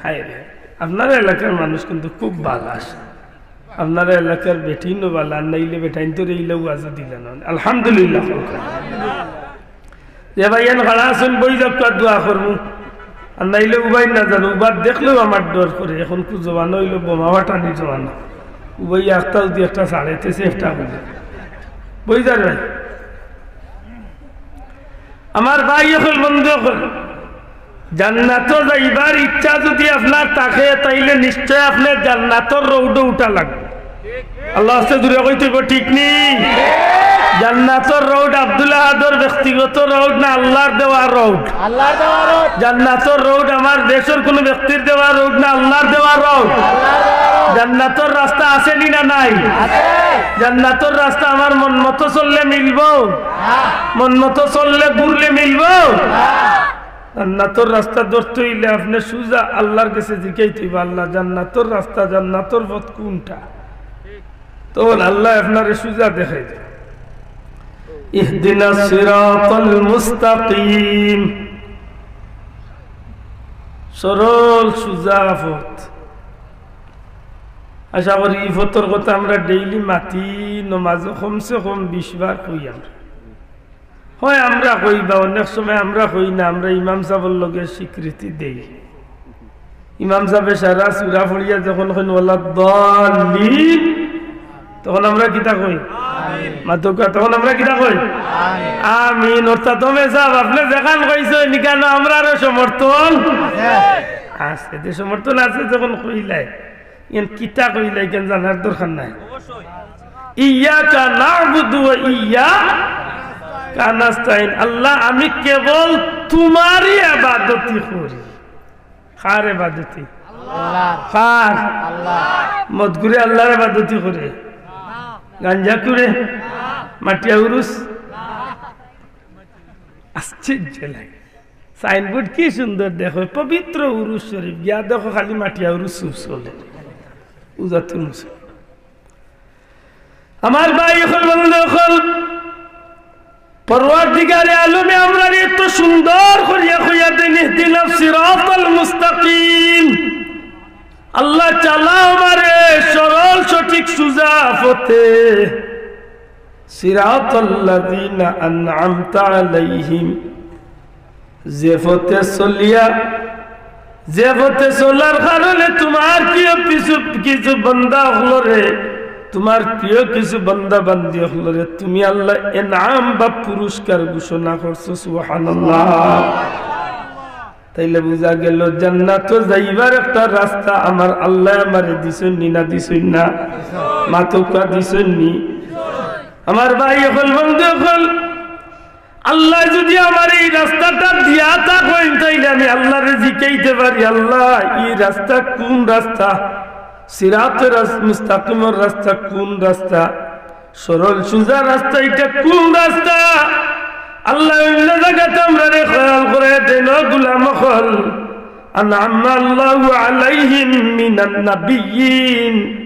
হায় রে, আপনারা এলাকার মানুষ কিন্তু খুব ভালা আছে। আপনারা এলাকার বেটিনও ভালা, আর নাইলে বেটাইন তো রেইলা ওয়াজও দিলা না। আলহামদুলিল্লাহ। যে ভাইয়াইন খাড়া আছইন, বই যাউক্কা, দোয়া করমু। আর নাইলে উবাই না জানো, উবার দেখলেও আমার ডর করে। এখন তো জমানা অইলো বোমা ফাটানির জমানা। উবাই একটা যদি একটা ছাড়ে, তে সেফটা অইলো। বই যার ভাই। আমার ভাই অকল, বন্ধু অকল, জান্নাতো যাইবার ইচ্ছা যদি আপনার থাকে, তাইলে নিশ্চয় আপনে জান্নাতর রোডো উঠা লাগবো। আল্লাহ আছে, জুরে কইতে অইবো, ঠিক নি? জান্নাতর রোড আব্দুল আহাদর ব্যক্তিগত রোড না আল্লার দেওয়া রোড? আল্লার দেওয়া রোড। জান্নাতর রোড আমার দেশর কুনু ব্যক্তির দেওয়া রোড না আল্লার দেওয়া রোড? আল্লার দেওয়া রোড। জান্নাতর রাস্তা আছে নি না নাই? আছে। জান্নাতর রাস্তা আমার মন মতো চললে মিলবো? না। মন মতো চললে ঘুরলে মিলবো? না। জান্নাতর রাস্তা ধরতে অইলে আপনে সুজা আল্লার গেছে জিকাইতে অইবো, "আল্লাহ, জান্নাতর রাস্তা, জান্নাতর পথ কুনটা?" তখন আল্লায় আপনারে সুজা দেখাই দেয়। "ইহদিনাস সিরাতাল মুস্তাকিম।" সরল সুজা পথ। আশা করি ই পথর কথা আমরা ডেইলি মাতি, নমাজো কমসে কম বিশ বার কই আমরা। হয় আমরা কই বা অনেক সময় আমরা কই না, আমরা ইমাম সাবর লগে স্বীকৃতি দেই। ইমাম সাবে সারা সুরা পড়িয়া যখন কইন "ওয়ালাদ দাল্লিন", তখন আমরা কিতা কই? মাতউক্কা, তখন আমরা কিতা কই? আমিন। অর্থাৎ তবে সাব, আপনে যেখান কইছইন, ইখানো আমরারও সমর্থন আছে। তে সমর্থন আছে যখন কইলাই, ইখান কিতা কইলা, ইখান জানার দরকার নাই। ইয়াকা না'বুদু ওয়া ইয়াকা নাস্তাইন। আল্লাহ, আমি কেবল তুমারই ইবাদতি করি। কার ইবাদতি? আল্লাহ। কার? আল্লাহ। মদখুরে আল্লার ইবাদতি করে? গাঞ্জাখুরে? মাটিয়া উরুস? আশ্চর্য লাগে। সাইনবোর্ড কি সুন্দর দেখো, পবিত্র উরুস শরীফ, গিয়া দেখো খালি মাটিয়া উরুস চলে। উজাতুল মুসলিম। আমার ভাই অকল, বন্ধু অকল, পরওয়ারদিগারে আলমে আমরারে এত সুন্দর করিয়া কইয়া দেন, "ইহদিনাস সিরাতাল মুস্তাকিম।" আল্লাহ, চালাও আমারে সরল সঠিক সুজা পথে। সিরাতাল্লাযীনা আন'আমতা আলাইহিম, যে পথে চলিয়া, যে পথে চলার কারণে তুমার প্রিয় কিছু, কিছু বান্দা অকলরে, তুমার প্রিয় কিছু বান্দা বান্দি অকলরে তুমি আল্লাহ এনাম বা পুরস্কার ঘোষণা করছো। সুবহানাল্লাহ। তাইলে বুঝা গেল জান্নাতো যাইবার একটা রাস্তা আমার আল্লায় আমারে দিছইন নি না দিছইন না? মাতউক্কা, দিছইন নি? আমার ভাই অকল, বন্ধু অকল, আল্লায় যদি আমারে ই রাস্তাটা দিয়া থাকইন, তাইলে আমি আল্লারে জিকাইতে পারি, "আল্লাহ, ই রাস্তা কুন রাস্তা? সিরাতে রাস-, মুস্তাকিমর রাস্তা কুন রাস্তা? সরল সুজা রাস্তা ইটা কুন রাস্তা?" আল্লায় অইন্য জাগাত আমরারে খেয়াল করে দেন, "ও গুলাম অকল, আন'আমা আল্লাহু আলাইহিম মিনান নাবিয়্যিন।"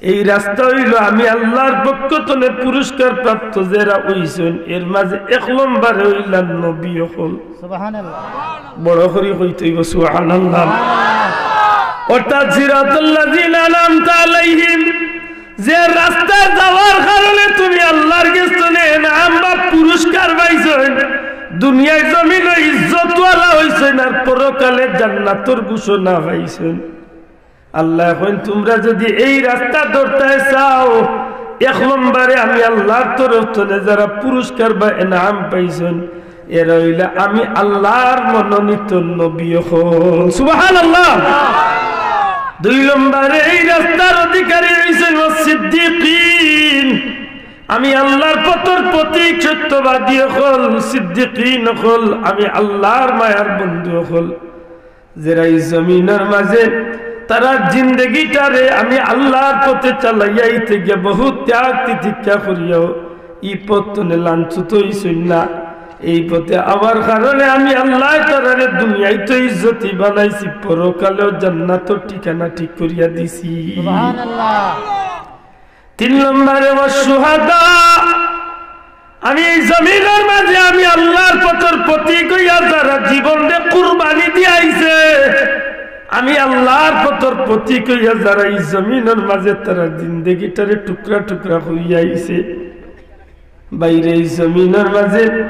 এই রাস্তা অইলো আমি আল্লাহর পক্ষ তনে পুরস্কার প্রাপ্ত যেরা অইছইন, এর মাঝে এক নম্বরে অইলা নবী অকল। সুবহানাল্লাহ। বড় করি কইতে অইবো সুবহানাল্লাহ। অর্থাৎ সিরাতাল্লাযিনা আনআমতা আলাইহিম, যে রাস্তায় যাওয়ার কারণে তুমি আল্লাহর গেছ তনে এনাম বা পুরস্কার পাইছইন, দুনিয়ার জমিনো ইজ্জতওয়ালা অইছইন, আর পরকালে জান্নাতর ঘোষণা পাইছইন। আল্লায় কইন, তুমরা যুদি এই রাস্তা ধরতায় চাও, এক নম্বরে আমি আল্লাহর তরফ তনে যেরা পুরস্কার বা এনাম পাইছইন, এরা অইলা আমি আল্লাহর মনোনীত নবী অকল। সুবহানাল্লাহ। দুই নম্বরে এই রাস্তার অধিকারী অইছইন সিদ্দিকিন। আমি আল্লাহর পথর প্রতীক সত্যবাদী অকল, সিদ্দিকিন অকল, আমি আল্লাহর মায়ার বন্ধু অকল। যেরা ই জমিনর মাঝে তারার জিন্দেগিটারে আমি আল্লাহর পথে চালাইয়া আইতে গিয়া বহুত ত্যাগ তিতিক্ষা করিয়াও ই পথ তনে লাঞ্ছিত অইছইন না। এই পথে আওয়ার কারণে আমি আল্লায় তারারে দুনিয়াইত ইজ্জতি বানাইছি, পরকালেও জান্নাতর ঠিকানা ঠিক করিয়া দিছি। সুবহানাল্লাহ। তিন নম্বরে ওয়াশ-শুহাদা, আমি এই জমিনর মাঝে আমি আল্লাহর পথর প্রতীক অইয়া যেরা জীবনরে কুরবানি দিয়া আইছে, আমি আল্লাহর পথর প্রতীক অইয়া যেরা ই জমিনর মাঝে তারার জিন্দেগিটারে টুকরা টুকরা করিয়া আইছে। ভাইরে, ই জমিনর মাঝে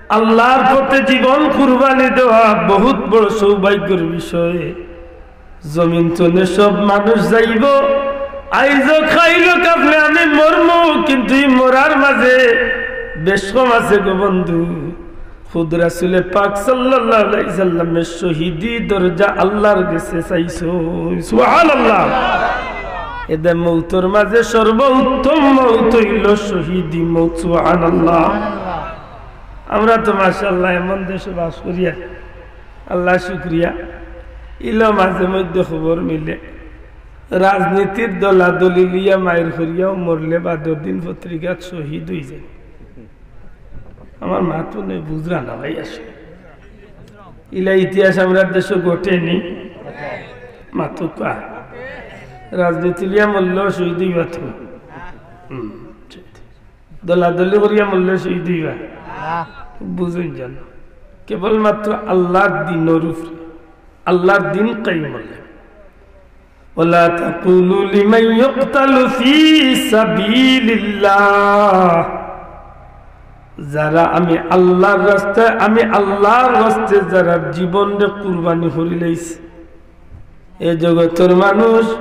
আল্লাহর পথে জীবন কুরবানি দেওয়া বহুত বড় সৌভাগ্যর বিষয়। জমিন তনে সব মানুষ যাইবো, আইজ অউক কাইল অউক আপনে আমি মরমু, কিন্তু ই মরার মাঝে বেশ কম আছে গো বন্ধু। খুদ রাসুলে পাক সাল্লাল্লাহু আলাইহি সাল্লামে শহীদি দরজা আল্লাহর গেছে চাইছইন। সুবহানাল্লাহ। এদে মউতর মাঝে সর্বোত্তম মউত অইলো শহীদি মউত। সুবহানাল্লাহ। আমরা তো মাশাআল্লাহ এমন দেশো বাস করিয়ার, আল্লাহ শুকরিয়া। ইলা মাঝে মধ্যে খবর মিলে, রাজনীতির দলাদলি লইয়া মাইর করিয়াও মরলে বাদর দিন পত্রিকাত শহীদ অইযায়। আমার মাত নে বুঝরা না ভাই আসে। ইলা ইতিহাস আমরার দেশো ঘটেনি। মাতুক্কা। রাজনীতি লইয়া মরলেও শহীদ অইবা তো। হুম, ঠিক। দলাদলি করিয়া মরলে শহীদ অইবা? না। বুঝইন যেন। কেবলমাত্র আল্লাহর দ্বীনর উপরে, আল্লাহর দ্বীন কায়েম অইলে। ওয়ালা তাকুলু লিমান ইউকতালু ফি সাবিলিল্লাহ। যেরা আমি আল্লাহর রাস্তায়, আমি আল্লাহর রাস্তায় যেরা জীবনরে কুরবানি করিলাইছে, এ জগতর মানুষ,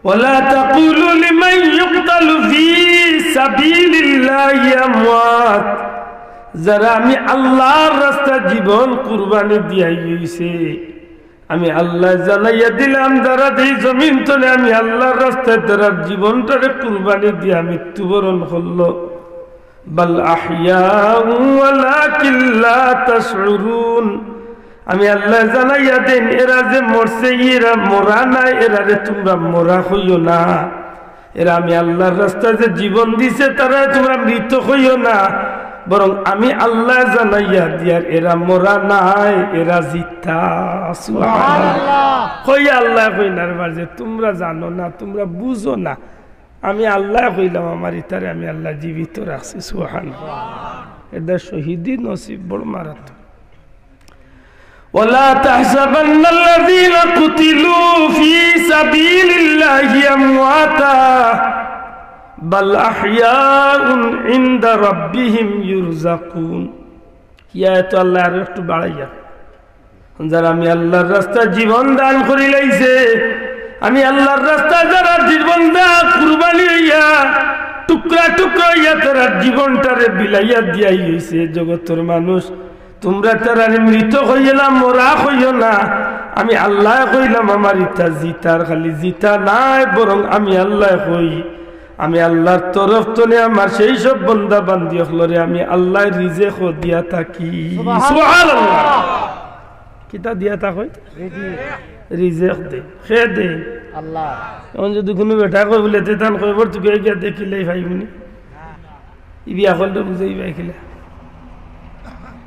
ওয়ালা তাকুলু লিমান ইউকতালু ফি সাবিলিল্লাহি আমওয়াত। যেরা আমি আল্লাহর রাস্তায় জীবন কুরবানি দিয়া আইছে, আমি আল্লায় জানাইয়া দিলাম, যেরা ই জমিন তনে আমি আল্লাহর রাস্তায় যেরা জীবনটারে কুরবানি দিয়া মৃত্যুবরণ করলো, বাল আহইয়াউ ওয়ালাকিন লা তাশউরুন। আমি আল্লায় জানাইয়া দেইন, এরা যে মরছে, এরা মরা নায়, এরারে তুমরা মরা কইও না। এরা আমি আল্লাহর রাস্তায় যে জীবন দিছে, তারারে তুমরা মৃত কইও না, বরং আমি আল্লায় জানাইয়া দিয়ার, এরা মরা নায়, এরা জিতা। সুবহানাল্লাহ। কই আল্লায় কইন আর মাঝে, তুমরা জানো না, তুমরা বুঝো না। আমি আল্লায় কইলাম, আমার ইতারে আমি আল্লায় জীবিত রাখছি। সুবহানাল্লাহ। এরা শহীদি নসিব বড় মারাত্মক। ولا تحسبن الذين قتلوا في سبيل الله أمواتا بل أحياء عند ربهم يرزقون। ইয়া তো আল্লায় আরো একটু বাড়াইয়া, যারা আমি আল্লাহর রাস্তায় জীবন দান করিলাইছে, আমি আল্লাহর রাস্তায় যারা জীবন দান কুরবানি অইয়া টুকরা টুকরা অইয়া তারা জীবনটারে বিলাইয়া দিয়া আইছে, জগতর মানুষ, তুমরা তারারে মৃত কইও না, মরা কইও না। আমি আল্লায় কইলাম, আমার ইতা জিতার খালি জিতা নায়, বরং আমি আল্লায় কই, আমি আল্লাহর তরফ তনে আমার সেই সব বন্দা বান্দি অকলরে আমি আল্লায় রিজেক দিয়া থাকি। সুবহানাল্লাহ। সুবহানাল্লাহ। কিতা দিয়া থাকইন? রিজিক। রিজেক দে। কে দে? আল্লাহ। এখন যুদি কুনু বেটায় কয় বুলে, "তে তান কবর তুকাইয়া গিয়া দেখিলেই পাইমুনি।" ই বিয়া করলে বুঝাইবা কিলা?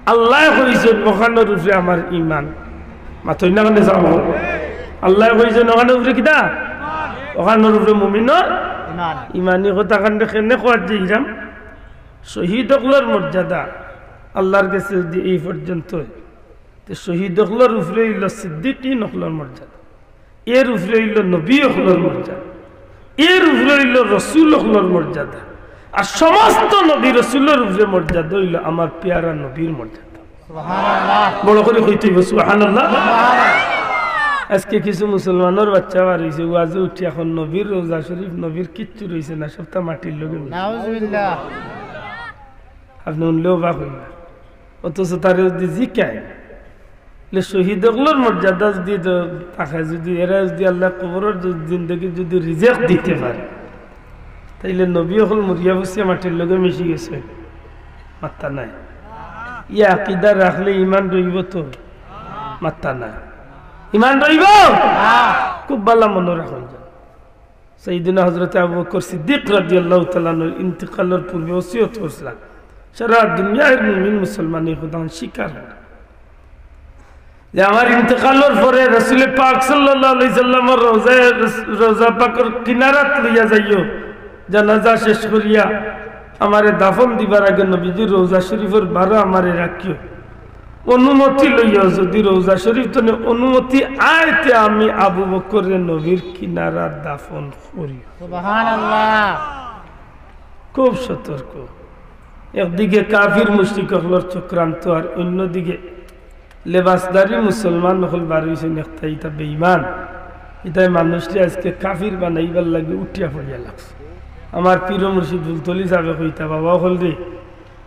আল্লায় কইছইন, "অখানর উপরে আমার ঈমান।" মাতইন না কেনে চাও? আল্লায় কইছইন, "অখানর উপরে কিতা?" অখানর উপরে মুমিনর ইমান। ইমানি কথা খান কেনে কওয়ার যে ইরাম, শহীদ অকলর মর্যাদা আল্লাহর গেছে যদি এই পর্যন্ত, তে শহীদ অকলর উপরে অইলো সিদ্দিকিন অকলর মর্যাদা, এর উপরে অইলো নবী অকলর মর্যাদা, এর উপরে অইলো রসুল অকলর মর্যাদা। আর সমস্ত নবী রসুলর উপরে মর্যাদা অইলো আমার পেয়ারা নবীর মর্যাদা। সুবহানাল্লাহ। বড় করি কইতে অইবো, সুবহানাল্লাহ। আজকে কিছু মুসলমানর বাচ্চা বার অইছে, ওয়াজো উঠি এখন নবীর রওজা শরীফ, নবীর কিচ্ছু রইছে না, সবতা মাটির লগে মিশে। নাউজুবিল্লাহ। আপনে হুনলেও অবাক অইবা। অথচ তারে যদি জিকায়, লে শহীদ অকলর মর্যাদা যদি দ-, থাকে, যদি এরা যদি আল্লাহ কবরর জ-, জিন্দেগি যদি রিজেক্ট দিতে পারে, তাইলে নবী অকল মরিয়া পচিয়া মাটির লগে মিশি গেছে, মাত্তা নাই। ই আকিদা রাখলে ইমান রইবো তো? মাত্তা নাই। ইমান রইবো? খুব ভালা মনো রাখইন যেন। সাইয়েদনা হযরত আবু বকর সিদ্দিক রাদিয়াল্লাহু তাআলা আনহুর ইন্তেকালর পূর্বে ওসিয়ত করছিলা, সারা দুনিয়ার মুমিন মুসলমান এই কথা স্বীকার করে যে আমার ইন্তেকালর পরে রাসূলে পাক সাল্লাল্লাহু আলাইহি সাল্লামর রওজায়, রওজা পাকর কিনারাত লইয়া যাইও, জানাজা শেষ করিয়া আমারে দাফন দিবার আগে নবীজির রওজা শরীফর বারো আমারে রাখিও। অনুমতি লইয়া যদি রওজা শরীফ তনে অনুমতি আয়, তে আমি আবু বকররে নবীর কিনারাত দাফন করিও। সুবহানাল্লাহ। খুব সতর্ক। একদিকে কাফির মুশরিক অকলর চক্রান্ত, আর অন্যদিকে লেবাসদারি মুসলমান অকল বার অইছইন, একটা ইটা বেঈমান, ইটায় মানুষরে আজকে কাফির বানাইবার লাগি উঠিয়া পড়িয়া লাগছে। আমার পীর মুর্শিদ ফুলতলি সাহেবে কইতা, বাবা অকলরে,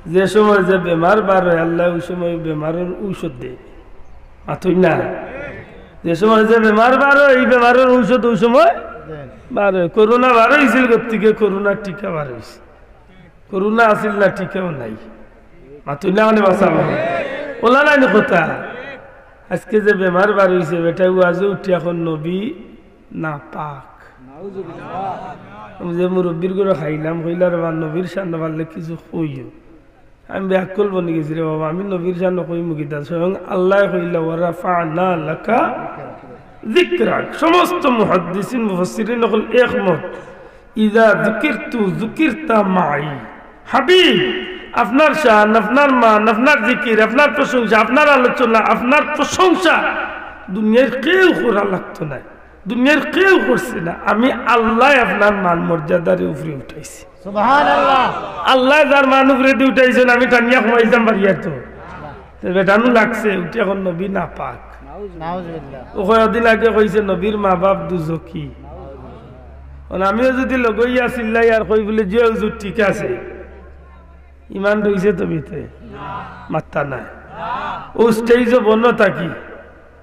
যে সময় যে বেমার বার অয়, আল্লায় অউ সময় বেমারর ঔষধ দেয়। মাতইন না? যে সময় যে বেমার বার অয়, ই বেমারর ঔষধ অউ সময় বার অয়। করোনা বার অইছিল, গতিকে করোনার টিকা বার অইছে। করোনা আছিল না, টিকাও নাই। মাতইন না মানে বাঁচা মানে। অলা নায়নি কথা। আজকে যে বেমার বার অইছে, বেটায় ওয়াজো উঠি এখন নবী নাপাক। আমি যে মুরব্বির ঘরো খাইলাম, কইলা, "রে বা, নবীর শান পারলে কিছু কইও।" আমি বেআক্কল বনি গেছি রে বাবা, আমি নবীর শানো কইমু কিতা? স্বয়ং আল্লায় কইলা, "ওয়া রাফা'না লাকা যিকরাক।" সমস্ত মুহাদ্দিসিন, মুফাসসিরিন অকল একমত, "ইযা যুকিরতু যুকিরতা মা'ই।" হাবিব, আপনার শান, আপনার মান, আপনার জিকির, আপনার প্রশংসা, আপনার আলোচনা, আপনার প্রশংসা দুনিয়ার কেউ করা লাগতো নায়, দুনিয়ার কেউ করছে না। আমি আল্লায় আপনার মান মর্যাদারে উপরে উঠাইছি। সুবহানাল্লাহ। আল্লায় যার মান উপরেদি উঠাইছইন, আমি টানিয়া কমাইতাম পারি আর তো। তো বেটানু লাগছে, উঠি এখন নবী নাপাক। নাউজুবিল্লাহ। ও কয়দিন আগে কইছে নবীর মা বাপ দুজখি। অখন আমিও যদি লগইয়া চিল্লাই আর কই বুলে, "জি হুজুর, ঠিক আছে।" ইমান রইছে তো ভিতরে? মাত্তা নাই। ও স্টেজো বনো থাকি।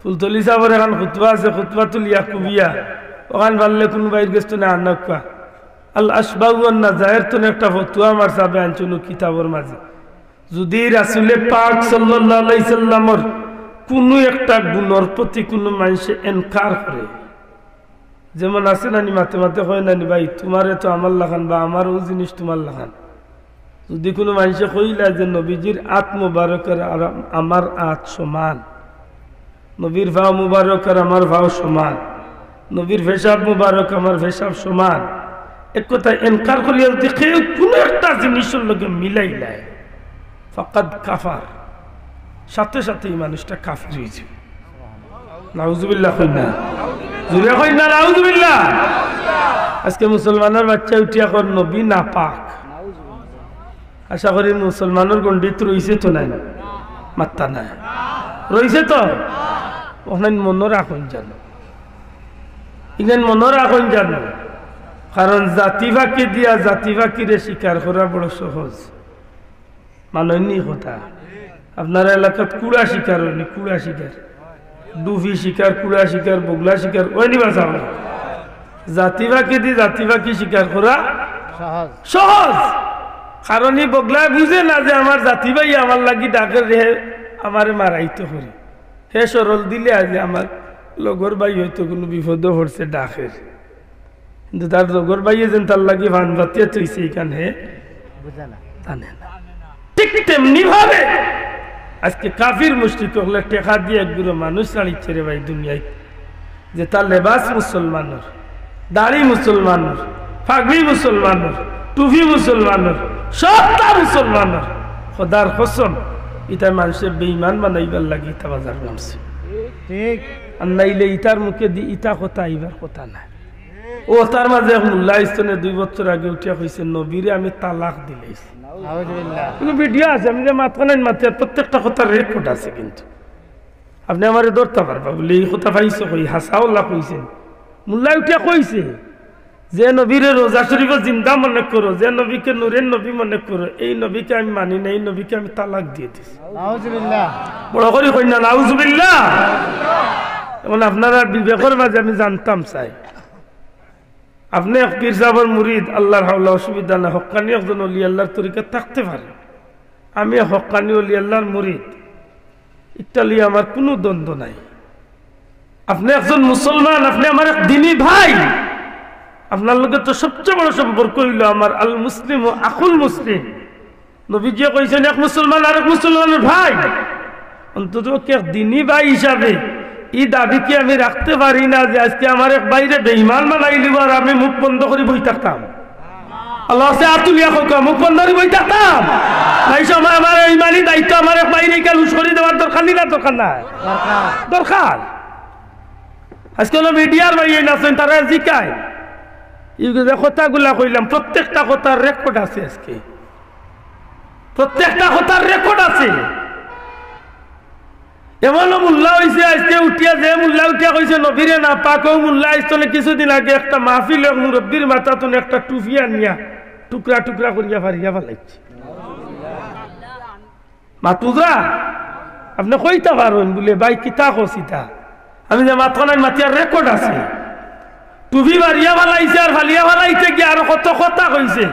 ফুলতলি সাবর এখান খুতবা আছে, খুতবাতুল ইয়াকুবিয়া। অখান পারলে কুনু ভাইর গেছ তনে আনউক্কা। আল আশবাহ ওয়ান নাজায়ের তনে একটা ফতুয়া আমার সাবে আনছইন অউ কিতাবর মাঝে। যদি রাসুলে পাক সাল্লাল্লাহু আলাইহি সাল্লামর কুনু একটা গুণর প্রতি কুনু মানষে এনকার করে, যেমন আছে নানি মাতে মাতে কয় নানি, "ভাই, তুমারে তো আমার লাখান বা আমার অউ জিনিস তুমার লাখান।" যদি কুনু মানষে কইলা যে নবীজির আত মুবারকর আর আমার আত সমান, নবীর পাও মুবারক আর আমার পাও সমান, নবীর পেশাব মুবারক আমার পেশাব সমান, এক কথায় এনকার করিয়া যদি কেউ কুনু একটা জিনিসর লগে মিলাইলায়, ফাকাদ কাফার, সাথে সাথে ই মানুষটা কাফির অইযিবো। নাউজুবিল্লাহ কইন না, জুরে কইন না, নাউজুবিল্লাহ। আজকে মুসলমানর বাইচ্চায় উঠিয়া কর নবী নাপাক। আশা করি মুসলমানর গণ্ডিত রইছে তো নায়, মাত্তা নাই, রইছে তো। অখান মনো রাখইন জানো, ইখান মনো রাখইন জানো, কারণ জাতি পাখি দিয়া জাতি পাখিরে শিকার করা বড় সহজ। মানইননি কথা? আপনারা এলাকাত কুড়া শিকার অয়নি? কুড়া শিকার, ডুফি শিকার, কুড়া শিকার, বগলা শিকার অয়নি বা? জাতি পাখিদি জাতি পাখি শিকার করা সহজ। সহজ। কারণ ই বগলায় বুঝে না যে আমার জাতি ভাইয়ে আমার লাগি ডাকের রে, আমারে মারাইতো করি। হে সরল দিলে আজি আমার লগর ভাই অয়তো কুনু বিপদো পড়ছে ডাকের। কিন্তু তার লগর ভাইয়ে যেন তার লাগি ফান পাতিয়া থইছে ইখান হে বুঝে না। জানে না। ঠিক তেমনি ভাবে আজকে কাফির মুশরিক অকলে টেকা দিয়া এক গুরু মানুষ ছাড়িচ্ছে রে ভাই দুনিয়াত, যেটা লেবাস মুসলমানর, দাড়ি মুসলমানর, পাগড়ি মুসলমানর, টুপি মুসলমানর, সবতা মুসলমানর। খোদার কসম, ইতা মানষে বেঈমান বানাইবার লাগি ইতা বাজারো নামছে। ঠিক। আর নাইলে ইতার মুখেদি ইতা কথা আইবার কথা নায়। অউ তার মাঝে এক মুল্লা আইছতনে দুই বছর আগে উঠিয়া কইছে, "নবীরে আমি তালাক দিলাইছি।" নাউজুবিল্লাহ। কিন্তু ভিডিও আছে, আমি যে মাতখানাইন মাতিয়ার প্রত্যেকটা কথার রেকর্ড আছে কিন্তু। আপনে আমারে ধরতা পারবা বুলে ই কথা পাইছো কই? হাছা অলা কইছে। মুল্লায় উঠিয়া কইছে, "যে নবীরে রোজা শরীফো জিন্দা মনে করো, যে নবীকে নূরের নবী মনে করো, এই নবীকে আমি মানি না, এই নবীকে আমি তালাক দিয়া দিছি।" নাউজুবিল্লাহ। বড় করি কইন না, নাউজুবিল্লাহ। এখন আপনারার বিবেকর মাঝে আমি জানতাম চাই, আপনে এক পীর সাবর মুরিদ, আল্লার হাওলা অসুবিধা না, হক্কানি একজন অলি আল্লার তরিকাত থাকতে পারে। আমি এক হক্কানি অলি আল্লার মুরিদ, ইটা লইয়া আমার কুনু দ্বন্দ্ব নাই। আপনে একজন মুসলমান, আপনে আমার এক দিনী ভাই। আপনার লগে তো সবচেয়ে বড় সম্পর্ক অইলো আমার আল মুসলিমু আখুল মুসলিম। নবীজিয়ে কইছইন, "এক মুসলমান আরেক মুসলমানর ভাই।" অন্তত এক দিনী ভাই হিসাবে ই দাবি কি আমি রাখতে পারি না যে আজকে আমার এক ভাইরে বেঈমান বানাইলিবো আর আমি মুখ বন্ধ করি বই থাকতাম? আল্লার ওয়াস্তে আত তুলিয়া কউক্কা, মুখ বন্ধ করি বই থাকতাম? এই সময় আমার ইমানি দায়িত্ব, আমার এক ভাইরে ইখান উস করি দেওয়ার দরকার নি না দরকার নাই? দরকার। দরকার। আজকে অনো মিডিয়ার ভাইয়াইন আছইন, তারারে জিকাইন। ই যে কথাগুলা কইলাম, প্রত্যেকটা কথার রেকর্ড আছে আজকে। প্রত্যেকটা কথার রেকর্ড আছে। এমনও মুল্লা অইছে আজকে উঠিয়া, যে মুল্লা উঠিয়া কইছে নবীরে নাপাক, অউ মুল্লা আইছতনে কিছুদিন আগে একটা মাহফিলো এক মুরব্বির মাথাত থনে একটা টুপি আনিয়া টুকরা টুকরা করিয়া ফাড়িয়া ফালাইছে। মাতুজা, আপনে কইতা পারইন বুলে, "ভাই, কিতা কস ইতা?" আমি যে মাতখানাইন মাতিয়ার রেকর্ড আছে। টুপি ফাড়িয়া ফালাইছে, আর ফালিয়া ফালাইতে গিয়া আরো কত কথা কইছে।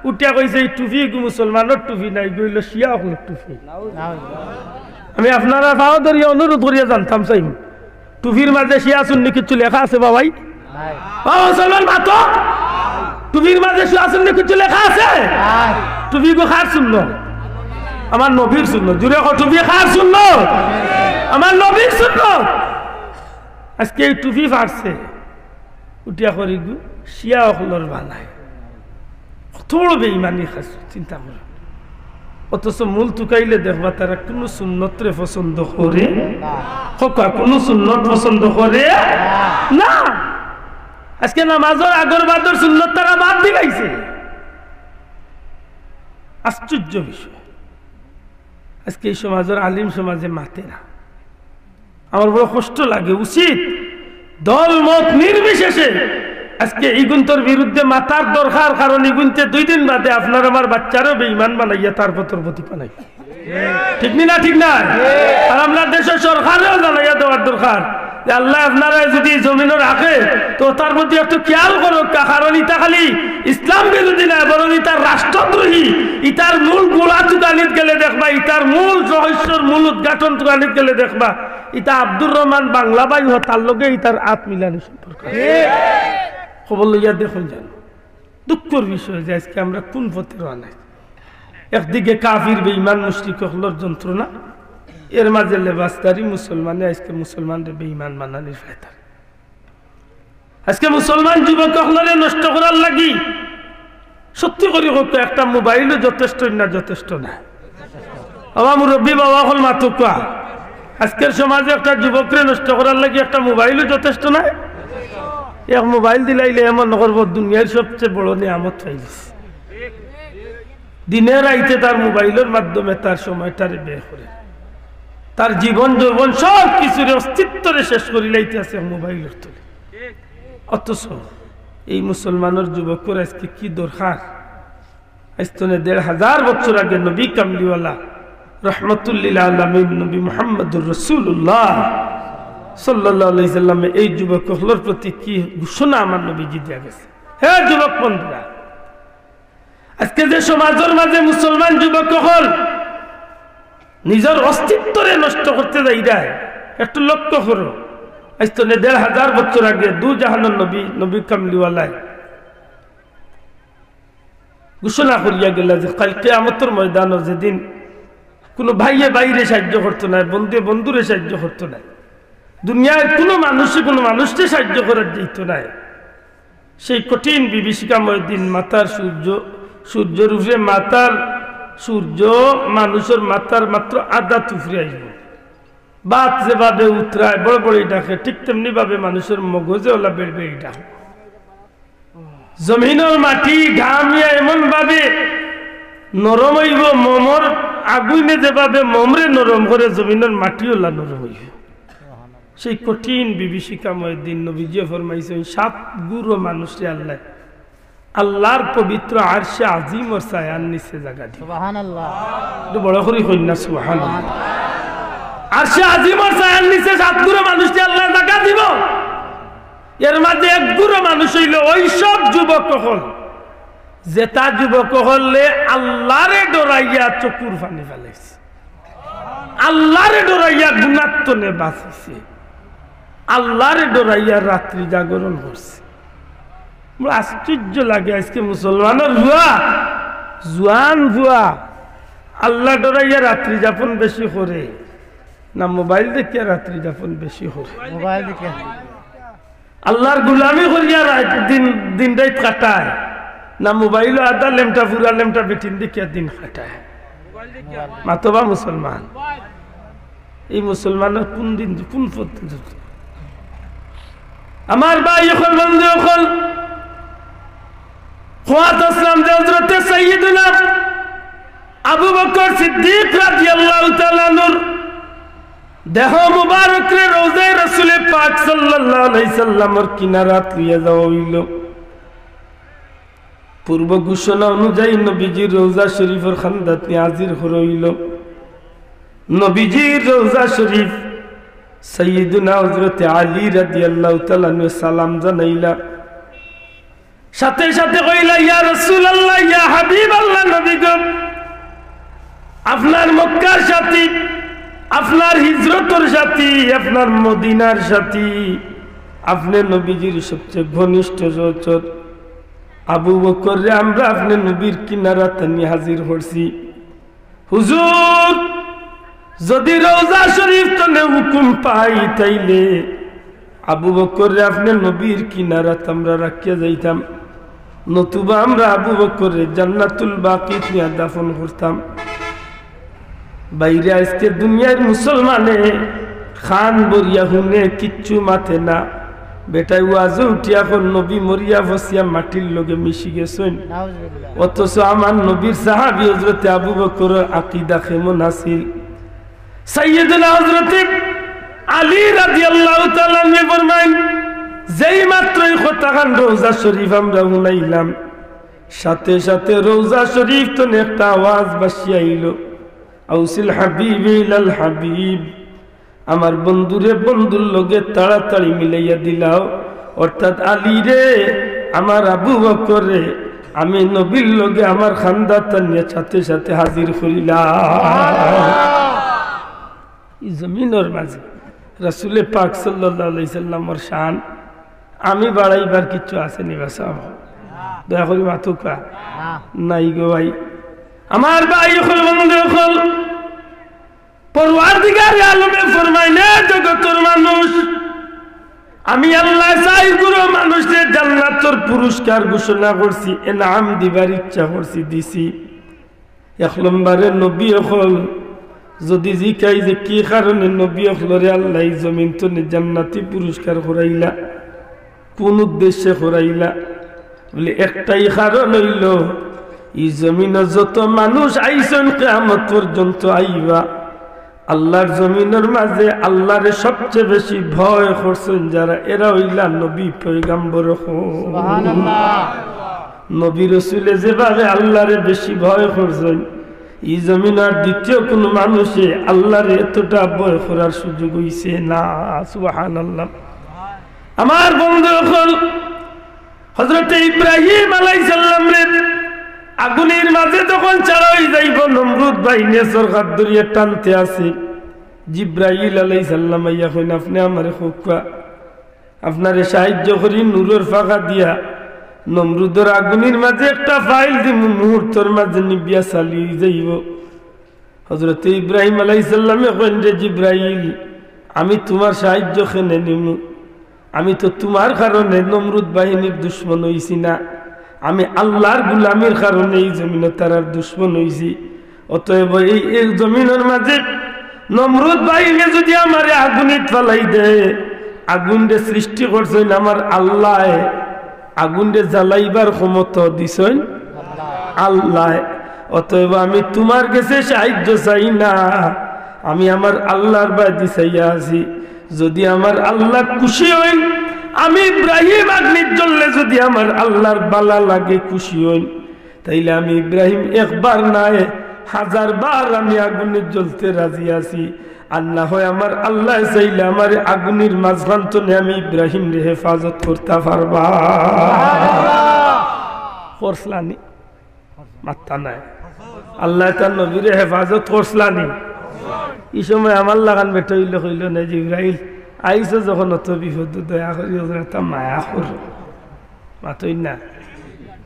উঠিয়া কইছে, "ই টুপি ইগু মুসলমানর টুপি নায়, ইগু অইলো শিয়া অকলর টুপি।" আমি আপনারার পাও ধরিয়া অনুরোধ করিয়া জানতাম চাইমু, টুপির মাঝে শিয়া সুন্নি কিচ্ছু লেখা আছে বা ভাই? নাই। ও মুসলমান মাতো, টুপির মাঝে শিয়া সুন্নি কিচ্ছু লেখা আছে? নাই। টুপি ইগু কার সুন্নত? আমার নবীর সুন্নত। জুরে কও, টুপি কার সুন্নত? আমার নবীর সুন্নত। আজকে ই টুপি ফাড়ছে, উঠিয়া করি ইগু শিয়া অকলর বানায়। কত বড় বেইমানি খাইছে, চিন্তা করো। অথচ মূল তুকাইলে দেখবা তারা কুনু সুন্নতরে পছন্দ করে, না। কউক্কা, কুনু সুন্নত পছন্দ করে না। আজকে নামাজর আগর বাদর সুন্নত তারা বাদ দিলাইছে। আশ্চর্য বিষয়, আজকে ই সমাজর আলিম সমাজে মাতে না। আমার বড় কষ্ট লাগে। উচিত দল মত নির্বিশেষে আজকে ইগুন্তর বিরুদ্ধে মাতার দরকার, কারণ ইগুন্তে দুই দিন বাদে আপনার আমার বাচ্চারেও বেইমান বানাইয়া তার পথর প্রতি বানাই। ঠিক নি না? ঠিক না? আর আমরা দেশর সরকারেও জানাইয়া দেওয়ার দরকার যে আল্লায় আপনারারে যুদি জমিনো রাখে তো তার প্রতি একটু খেয়াল করউক্কা, কারণ ইতা খালি ইসলাম বিরোধী নায়, বরং ইতা রাষ্ট্রদ্রোহী, ইতার মূল গোড়া তুকানিত গেলে দেখবা, ইতার মূল রহস্যর মূল উদ্ঘাটন তুকানিত গেলে দেখবা, ইতা আব্দুর রহমান বাংলা ভাই অয়, তার লগে ইতার আত মিলানি সম্পর্ক। খবর লইয়া দেখইন যান। দুঃখর বিষয় যে আজকে আমরা কুন পথে রওয়ানা অইছি। একদিকে কাফির বেইমান মুশরিক অকলর যন্ত্রণা, এর মাঝে লেবাসদারি মুসলমানে আজকে মুসলমানরে বেইমান বানানির ফায়দা। আজকে মুসলমান যুবক অকলরে নষ্ট করার লাগি সত্যি করি কউক্কা, একটা মোবাইলও যথেষ্ট না, যথেষ্ট না। বাবা মুরব্বি, বাবা অকল মাতউক্কা, আজকের সমাজে একটা যুবকরে নষ্ট করার লাগি একটা মোবাইলও যথেষ্ট নায়? এক মোবাইল দিলাইলে এমন করবো দুনিয়ার সবচেয়ে বড় নিয়ামত পাইলিছে। দিনে রাইতে তার মোবাইলর মাধ্যমে তার সময়টারে ব্যয় করে, তার জীবন যৌবন সব কিছুরে অস্তিত্বরে শেষ করিলাইতে আছে মোবাইলর তলে। অথচ এই মুসলমানর যুবকর আজকে কি দরকার? আইজ তনে দেড় হাজার বছর আগে নবী কামলিওয়ালা রহমতুল্লিল আলামিন নবী মুহাম্মদুর রাসূলুল্লাহ সাল্লাল্লাহু আলাইহি সাল্লামে এই যুবক অকলর প্রতি কি ঘোষণা আমার নবীজি দিয়া গেছে? হে যুবক বন্ধুরা, আজকে যে সমাজর মাঝে মুসলমান যুবক অকল নিজর অস্তিত্বরে নষ্ট করতে যাইরায়, একটু লক্ষ্য করো। আইজ তনে দেড় হাজার বছর আগে দু জাহানর নবী, নবী কামলিওয়ালায় ঘোষণা করিয়া গেলা যে কাইল কিয়ামতর ময়দানো যেদিন কুনু ভাইয়ে ভাইরে সাহায্য করতো নায়, বন্ধুয়ে বন্ধুরে সাহায্য করতো নায়, দুনিয়ার কুনু মানুষে কুনু মানুষরে সাহায্য করার যাইতো নায়, সেই কঠিন বিভীষিকাময় দিন মাথার সূর্য, সূর্যর উপরে মাথার সূর্য মানুষর মাথার মাত্র আধাত উপরে আইব। বাত যেভাবে উতরায়, বড় বড় ডাকে, ঠিক তেমনি ভাবে মানুষর মগজে ওলা বেড়বেড়ি ডাক। জমিনর মাটি ঘামিয়া এমন ভাবে নরম অইব, মোমর আগুনে যেভাবে মোমরে নরম করে, জমিনর মাটি ওলা নরম অইব। সেই কঠিন বিভীষিকাময় দিন নবীজিয়ে ফরমাইছইন, সাত গুরু মানুষরে আল্লায় আল্লাহর পবিত্র আরশে আজিমর ছায়ার নিচে জাগা দিবা। সুবহানাল্লাহ। একটু বড় করি কইন না, সুবহানাল্লাহ। আরশে আজিমর ছায়ার নিচে সাত গুরু মানুষরে আল্লায় জাগা দিবা। এর মাঝে এক গুরু মানুষ অইলো ওই সব যুবক অকল, যেতা যুবক অকলে আল্লাহরে ডরাইয়া চকুর পানি ফালাইছে, আল্লাহরে ডরাইয়া গুনাত্তনে বাঁচিছে, আল্লাহরে ডরাইয়া রাত্রি জাগরণ করছে। বড় আশ্চর্য লাগে, আজকে মুসলমানর পুয়া, জুয়ান পুয়া, আল্লাহ ডরাইয়া রাত্রি যাপন বেশি করে না মোবাইল দেখিয়া রাত্রি যাপন বেশি করে? মোবাইল দেখিয়া। আল্লাহর গুলামি করিয়া রাত দিন, দিন রাত কাটায় না মোবাইলো আধা লেমটা ফুরা লেমটা বেটিন দেখিয়া দিন কাটায়? মাতবা মুসলমান, এই মুসলমানর কোন দিন, কোন পথ? আমার ভাই অকল, বন্ধু অকল, কওয়াত আছলাম যে হযরতে সাইয়্যিদুনা আবু বকর সিদ্দিক রাদিয়াল্লাহু তাআলা আনহুর দেহ মুবারকরে রওজায়ে রাসুলে পাক সাল্লাল্লাহু আলাইহি সাল্লামর কিনারাত লইয়া যাওয়া অইলো। পূর্ব ঘোষণা অনুযায়ী নবীজির রওজা শরীফর কান্দাত নিয়া হাজির করা অইলো। নবীজির রওজা শরীফ সাইয়্যিদুনা হযরতে আলী রাদিয়াল্লাহু তাআলা আনহু সালাম জানাইলা। সাথে সাথে কইলা, "ইয়া রাসুলাল্লাহ, ইয়া হাবিবাল্লাহ, নবী গো, আপনার মক্কার সাথী, আপনার হিজরতর সাথী, আপনার মদিনার সাথী, আপনে নবীজির সবচেয়ে ঘনিষ্ঠ সহচর আবু বকররে আমরা আপনে নবীর কিনারাত আনি হাজির করছি। হুজুর, যদি রওজা শরীফ তনে হুকুম পাই, তাইলে আবু বকররে আপনে নবীর কিনারাত আমরা রাখিয়া যাইতাম, নতুবা আমরা আবু বকররে জান্নাতুল বাকিত নিয়া দাফন করতাম।" বাইরে আজকে দুনিয়ার মুসলমানে কান ভরিয়া হুনে, কিচ্ছু মাতে না। বেটায় ওয়াজো উঠিয়া কর নবী মরিয়া ফসিয়া মাটির লগে মিশি গেছইন। নাউজুবিল্লাহ। অথচ আমার নবীর সাহাবী হযরতে আবু বকরর আকিদা কেমন আছিল? সাইয়্যিদুনা হযরতে আলী রাদিয়াল্লাহু তাআলা আনহু ফরমাইন, যেই মাত্র ই কথাখান রওজা শরীফ আমরা হুনাইলাম, সাথে সাথে রওজা শরীফ তনে একটা আওয়াজ ভাসিয়া আইলো, "আউসিল হাবিবি ইলাল হাবিব।" আমার বন্ধুরে বন্ধুর লগে তাড়াতাড়ি মিলাইয়া দিলাও, অর্থাৎ আলীরে, আমার আবু বকররে, আমি নবীর লগে আমার কান্দাত আনিয়া সাথে সাথে হাজির করিলাম। ই জমিনর মাঝে রাসুলে পাক সাল্লাল্লাহু আলাইহি সাল্লামর শান আমি বাড়াইবার কিচ্ছু আছে নি বা সাব? দয়া করি মাতুক্কা। নাই গো ভাই। আমার ভাই অকল, বন্ধু অকল, পরওয়ারদিগারে আলমে ফরমাইন, "এ জগতর মানুষ, আমি আল্লায় চাইর গুরু মানুষরে জান্নাতর পুরস্কার ঘোষণা করছি, এনাম দিবার ইচ্ছা করছি, দিছি।" এক নম্বরে নবী অকল, যদি জিকাই যে কি কারণে নবী অকলরে আল্লায় ই জমিন তনে জান্নাতি পুরস্কার করাইলা, কোন উদ্দেশ্যে করাইলা? বলে, একটাই কারণ অইলো, ই জমিনো যত মানুষ আইছইন, কিয়ামত পর্যন্ত আইবা, আল্লার জমিনর মাঝে আল্লারে সবচেয়ে বেশি ভয় করছইন যারা, এরা অইলা নবী পয়গাম্বর অকল। সুবহানাল্লাহ। নবী রসুলে যেভাবে আল্লারে বেশি ভয় করছইন, ই জমিনো আর দ্বিতীয় কোনো মানুষে আল্লারে এতটা ভয় করার সুযোগ অইছে না। সুবহানাল্লাহ। আমার বন্ধু অকল, হযরতে ইব্রাহিম আলাইহিস সালামরে আগুনর মাঝে যখন ছাড়া অই যাইবো, নমরুদ বাহিনীয়ে সরকার ধরিয়া টানতে আছে। জিব্রাইল আলাইহিস সালাম আইয়া কইন, "আপনে আমারে কউক্কা, আপনারে সাহায্য করি, নূরর ফাঁকা দিয়া নমরুদর আগুনর মাঝে একটা ফাইল দিমু, মুহূর্তর মাঝে নিবিয়া ছালি অই যাইবো।" হযরতে ইব্রাহিম আলাইহিস সালামে কইন, "রে জিব্রাইল, আমি তুমার সাহায্য কেনে নিমু? আমি তো তুমার কারণে নমরুদ বাহিনীর দুশমন অইছি না, আমি আল্লার গুলামির কারণে ই জমিনো তারার দুশমন অইছি। অতএব এই, এই জমিনর মাঝে নমরুদ বাহিনীয়ে যুদি আমারে আগুনিত ফালাই দেয়, আগুনরে সৃষ্টি করছইন আমার আল্লায়, আগুনরে জ্বালাইবার ক্ষমতা দিছইন আল্লায়। অতএব আমি তুমার গেছে সাহায্য চাই না, আমি আমার আল্লার বায়দি চাইয়া আছি। যুদি আমার আল্লা খুশি অইন, আমি ইব্রাহিম আগুনিত জ্বললে যুদি আমার আল্লার বালা লাগে, খুশি অইন, তাইলে আমি ইব্রাহিম একবার নায়, হাজার বার আমি আগুনিত জ্বলতে রাজি আছি। আর না হয় আমার আল্লায় চাইলে আমারে আগুনির মাঝখান তনে আমি ইব্রাহিমরে হেফাজত করতা পারবা। করছলানি? মাত্তা নাই। আল্লায় তান নবীরে হেফাজত করছলানি? ই সময় আমার লাখান বেটা অইলে কইলো না, "জিব্রাইল, আইছো যখন অত বিপদো, দয়া করি হজরতরে মায়া করো।" মাতইন না?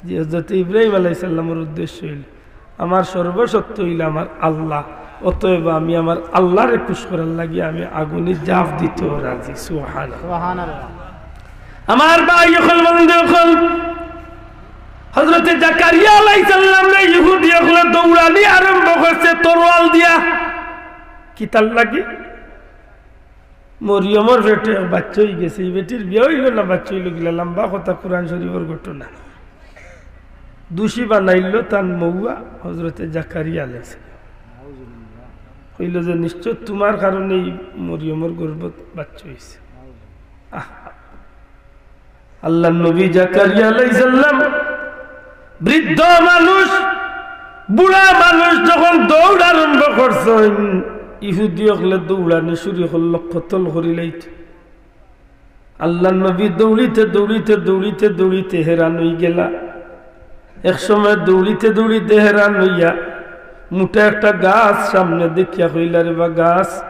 যে হজরতে ইব্রাহিম আলাইহিস সালামর উদ্দেশ্য অইল, "আমার সর্বশক্তি অইল আমার আল্লা, অতএব আমি আমার আল্লারে খুশ করার লাগি আমি আগুনে জাফ দিতেও রাজি।" সুবহানাল্লাহ। সুবহানাল্লাহ। আমার ভাই অকল, বন্ধু অকল, হজরতে জাকারিয়া আলাইহিস সালামরে ইহুদি অকলে দৌড়ানি আরম্ভ করছে তরোয়াল দিয়া। কিতার লাগি? মরিয়মর পেটো এক বাচ্চা অইগেছে, ই বেটির বিয়া অইলো না, বাচ্চা অইলো কিলা, লম্বা কথা, কুরআন শরীফর ঘটনা। দুষী বানাইলো তান মউয়া হজরতে জাকারিয়া আলাইহিস সালাম। কইলো যে, "নিশ্চয় তুমার কারণেই মরিয়মর গর্ভত বাচ্চা অইছে।" আহ, আল্লার নবী জাকারিয়া আলাইহিস সালাম, বৃদ্ধ মানুষ, বুড়া মানুষ, যখন দৌড় আরম্ভ করছইন, ইহুদি অকলে দৌড়ানি শুরু করলো, কতল করিলাইতো। আল্লার নবী দৌড়িতে, দৌড়িতে, দৌড়িতে, দৌড়িতে হেরান অইগেলা। এক সময় দৌড়িতে, দৌড়িতে হেরান অইয়া মুটা একটা গাছ সামনে দেখিয়া কইলা, "রে বা গাছ,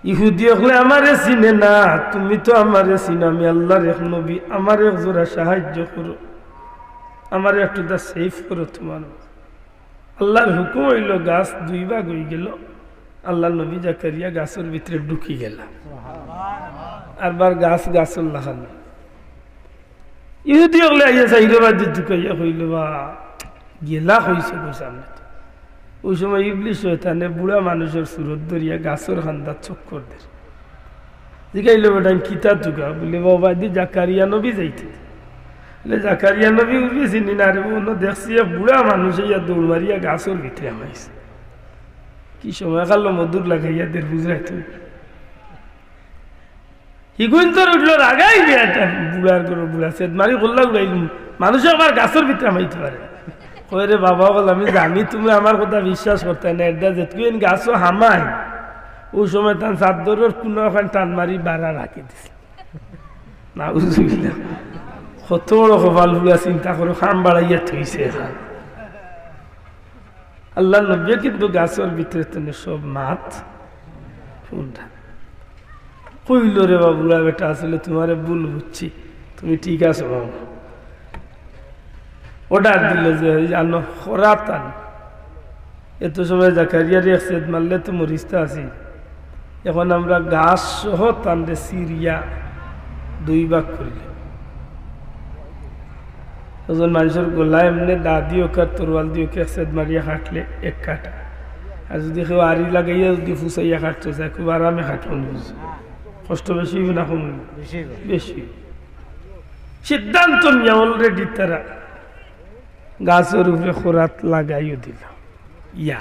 ইহুদি অকলে আমারে চিনে না, তুমি তো আমারে চিনো, আমি আল্লার এক নবী, আমারে এক জুরা সাহায্য করো, আমারে একটুতা সেভ করো তুমার।" আল্লার হুকুম অইলো, গাছ দুই ভাগ অইগেলো। আল্লার নবী জাকারিয়া গাছর ভিতরে ঢুকি গেলা। আরবার গাছ গাছর লাখান। ইহুদি অকলে আইয়া চাইরোবায়দি ঢুকাইয়া কইলো, "বা, গেলা কইছে গো সামনে তো।" ওই সময় ইবলিস শয়তানে বুড়া মানুষর সুরত ধরিয়া গাছর কান্দাত চক্কর দের। জিগাইলো, "বেটাইন কিতা তুকা?" বুলে, "বাবাদি জাকারিয়া নবী যাইতে।" বুলে, "জাকারিয়া নবী উঠবে চিনি না রে, অনো দেখছি এক বুড়া মানুষ ইয়া দৌড় মারিয়া গাছর ভিতরে হামাইছে।" কি সময় খালো মধুর লাগাইয়া দের বুঝরায় তুমি। হিগুইন্তর উঠলো রাগাই বিয়াটা, বুড়ার ঘরো বুড়া, সেদ মারি কল্লা উড়াইলুম। মানুষে আবার গাছর ভিতরে হামাইতে পারে। কয়, "রে বাবা অকল, আমি জানি তুমি আমার কথা বিশ্বাস করতায় না, এডা যেতকুইন গাছও হামায়।" ওই সময় তান চাদ্দরর কুনো অখান টান মারি বারা রাখি দিছে। নাউজুবিল্লাহ। কত বড় কপাল পুড়া, চিন্তা করো, কাম বাড়াইয়া থইছে অখান। আল্লার নবীয়ে কিন্তু গাছর ভিতরে তনে সব মাত হুনরা। কইলো, "রে বা বুড়া বেটা, আসলে তুমারে ভুল বুঝছি, তুমি ঠিক আছো বাবা।" অর্ডার দিলো যে, "ওই আনো, খরাত আনো।" এত সময় জাকারিয়ারে এক সেদ মারলে তো মরিস্তা আছি। এখন আমরা গাছ সহ তানরে ছিরিয়া দুই ভাগ করিলে। একজন মানুষর গলা এমনে দা দিও কার তরোয়াল দিও কে এক সেদ মারিয়া কাটলে এক কাটা। আর যুদি কেউ আড়ি লাগাইয়া যুদি ফুসাইয়া কাটতে চায়, খুব আরামে কাটবো বুঝি। কষ্ট বেশি অইবো না কম অইবো? বেশি অইবো। বেশি অইবো। সিদ্ধান্ত নিয়া already তারা গাছর উপরে খরাত লাগাইও দিল। ইয়া।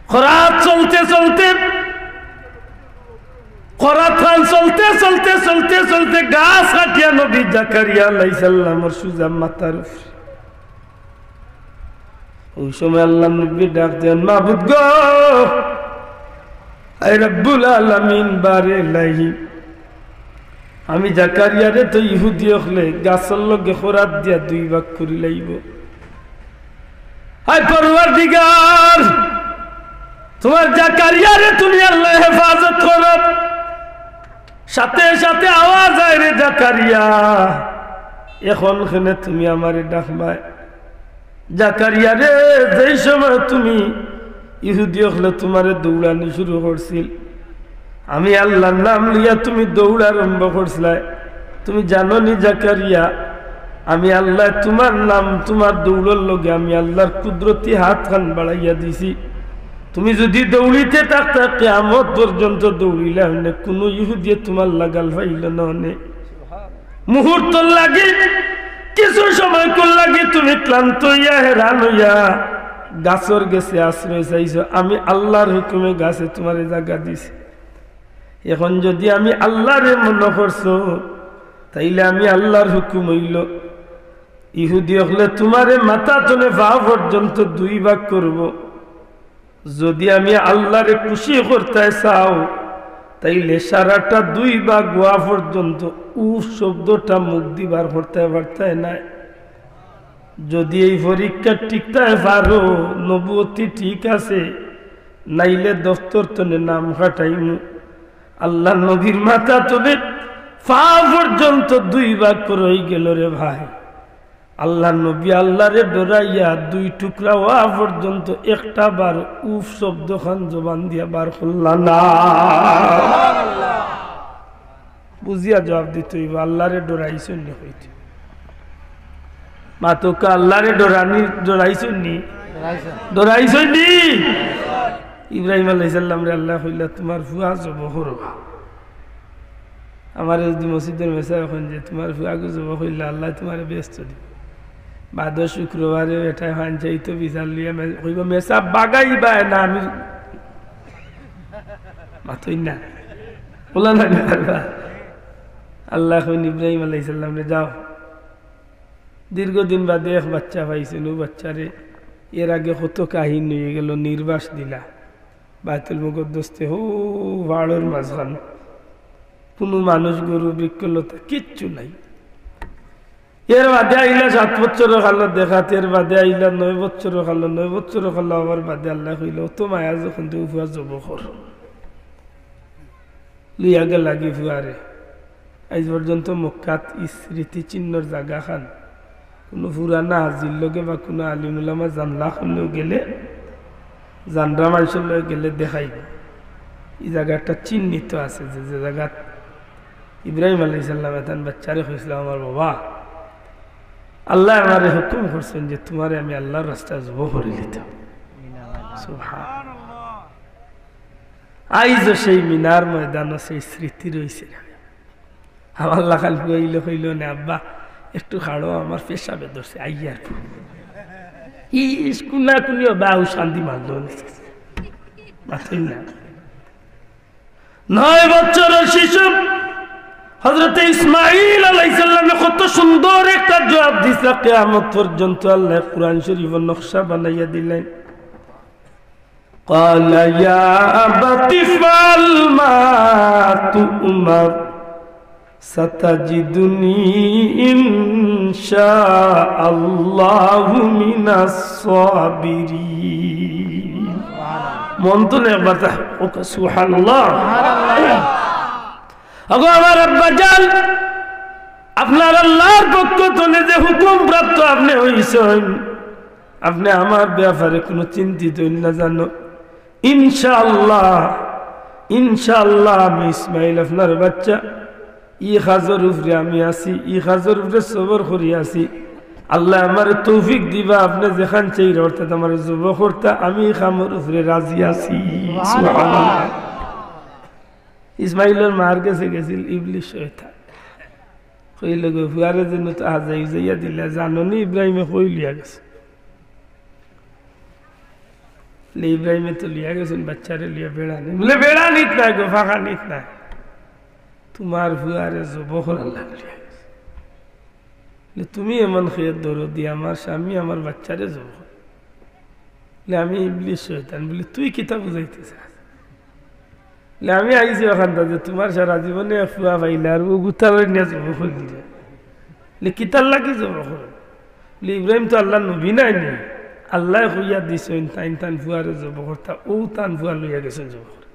খরাত চলতে চলতে, খরাত খান চলতে, চলতে, চলতে, চলতে গাছ কাটিয়া নবী জাকারিয়া আলাইহিস সালামর সুজা মাথার উপরে। ওই সময় আল্লার নবী ডাক দেন, "মাবুদ গো, আয় রব্বুল আলামিন, বারে ইলাহি, আমি জাকারিয়ারে তো ইহুদি অকলে গাছর লগে খরাত দিয়া দুই ভাগ করি লাইবো। হায় পরওয়ারদিগার, তুমার জাকারিয়ারে তুমি আল্লায় হেফাজত করো।" সাথে সাথে আওয়াজ আয়, "রে জাকারিয়া, এখন কেনে তুমি আমারে ডাকবায়?" জাকারিয়া রে, যেই সময় তুমি ইহুদি অকলে তুমারে দৌড়ানি শুরু করছিল, আমি আল্লাহর নাম লইয়া তুমি দৌড় আরম্ভ করছিলায়। তুমি জানো নি জাকারিয়া, আমি আল্লায় তুমার নাম, তুমার দৌড়র লগে আমি আল্লাহর কুদরতি হাতখান বাড়াইয়া দিছি। তুমি যুদি দৌড়িতে থাকতায়, কিয়ামত পর্যন্ত দৌড়িলায় অনে, কুনু ইহুদিয়ে তুমার লাগাল পাইলো না অনে। মুহূর্তর লাগি, কিছু সময়কুর লাগি তুমি ক্লান্ত অইয়া, হেরান অইয়া গাছর গেছে আশ্রয় চাইছো, আমি আল্লাহর হুকুমে গাছে তুমারে জাগা দিছি। এখন যুদি আমি আল্লাহরে মনো করছো, তাইলে আমি আল্লাহর হুকুম অইলো, ইহুদি অকলে তুমারে মাথা তনে পা পর্যন্ত দুই ভাগ করবো। যুদি আমি আল্লাহরে খুশি করতায় চাও, তাইলে সারাটা দুই ভাগ অওয়া পর্যন্ত উফ শব্দটা মুখ দি বার করতায় পারতায় নায়। যুদি এই পরীক্ষাত টিকতায় পারো, নবুয়তি ঠিক আছে, নাইলে দফতর তনে নাম কাটাইমু। আল্লাহর নবীর মাথা তনে পা পর্যন্ত দুই ভাগ করা অইগেলো রে ভাই। আল্লাহর নবী আল্লাহরে ডরাইয়া দুই টুকরা অওয়া পর্যন্ত একটা বার উফ শব্দখান জবান দিয়া বার করলা না। বুঝিয়া জবাব দিতে অইবো, আল্লাহরে ডরাইছইন নি কইতে। মাতউক্কা, আল্লাহরে ডরানি, ডরাইছইন নি? ডরাইছইন নি? ইব্রাহিম আলাইহিস সালামরে আল্লায় কইলা, তুমার ফুয়া জবো করবা। আমারে যুদি মসজিদর মেসাবে কইন যে, তুমার ফুয়াগু জবো করলে আল্লায় তুমারে বেহেস্ত দিবা। বাদর শুক্রবারে বেটায় পাঞ্চাইতো বিচার লইয়া মে-, কইবো, মেসাব বাগাইবায় না আমি? মাতইন না। বলা না পারবা। আল্লায় কইন ইব্রাহিম আলাইহিস সালামরে, যাও। দীর্ঘদিন বাদে এক বাচ্চা পাইছইন, অউ বাচ্চারে এর আগে কত কাহিনী অইগেলো, নির্বাস দিলা। বায়তুল মুকাদ্দাস তে হউ পাহাড়র মাঝখানো। কুনু মানুষ, গরু, বৃক্ষলতা কিচ্ছু নাই। এর বাদে আইলা সাত বছরর কালো দেখাত, এর বাদে আইলা নয় বছরর কালো, নয় বছরর কালো আবার বাদে আল্লায় কইলা, অত মায়া যখন, তে ফুয়া জবো কর। লইয়া গেলাগি ফুয়ারে। আইজ পর্যন্ত মক্কাত ই স্মৃতিচিহ্নর জাগাখান কুনু পুরানা হাজির লগে বা কুনু আলিম উলামা জানলা করলেও গেলে, জানরা মানষর লগে গেলে দেখাইবো। ই জাগাটা চিহ্নিত আছে যে, যে জাগাত ইব্রাহিম আলাইহিস সালামে তান বাচ্চারে কইছলা, আমার বাবা, আল্লায় আমারে হুকুম করছইন যে তুমারে আমি আল্লাহর রাস্তায় জবো করিলিতাম। সুবহানাল্লাহ। আইজও সেই মিনার ময়দানো সেই স্মৃতি রইছে। আমার লাখান ফুয়া অইলে কইলো নে, আব্বা, একটু খাড়ো, আমার পেশাবে ধরছে, আইয়ার। ইস, কুনা কুনিও বাউ শান্তি মারলো নে। মাতইন না। নয় বছরর শিশু হযরতে ইসমাইল আলাইহিস সালামে কত সুন্দর একটা জবাব দিছে, কিয়ামত পর্যন্ত আল্লায় কুরআন শরীফর নকশা বানাইয়া দিলাইন। قال يا أبت افعل ما تؤمر ستجدني إن شاء الله من الصابرين। মন তো একবার তা-, ওকে, সুবহানাল্লাহ। ওগো আমার আব্বা জান, আপনার আল্লাহর পক্ষ তনে যে হুকুম প্রাপ্ত আপনে অইছইন, আপনে আমার ব্যাপারে কুনু চিন্তিত অইন না জানো। ইনশাআল্লাহ, ইনশাআল্লাহ আমি ইসমাইল আপনার বাচ্চা, ই কাজর উপরে আমি আছি, ই কাজর উপরে সবর করি আছি। আল্লায় আমারে তৌফিক দিবা, আপনে যেখান চাইরা অর্থাৎ আমারে জবো করতা, আমি ই কামর উপরে রাজি আছি। সুবহানাল্লাহ। ইসমাইলর মার গেছে গেছিল ইবলিস শয়তান। কইলো গো, ফুয়ারে যেন তো আজাই উজাইয়া দিলা, জানো নি ইব্রাহিমে কই লইয়া গেছে? বলে, ইব্রাহিমে তো লইয়া গেছইন বাচ্চারে লইয়া বেড়ানি। বলে, বেড়ানিত নায় গো, ফাঁকানিত নায়। তুমার ফুয়ারে জবো করার লাগি লইয়া গেছে। বলে, তুমি এমন খেয়ে দরদি, আমার স্বামী আমার বাচ্চারে জবো করে। বলে, আমি ইবলিস শয়তান। বলে, তুই কিতা বুঝাইতে চাস? বলে, আমি আইছি অখানতা যে তুমার সারা জীবনে এক ফুয়া পাইলা আর অউ গুতারে নিয়া জবো করি দিলা। বলে, কিতার লাগি জবো করো? বলে, ইব্রাহিম তো আল্লাহর নবী নায় নি? আল্লায় কইয়া দিছইন তাইন তান ফুয়ারে জবো করতা, অউ তান ফুয়া লইয়া গেছইন জবো করতা।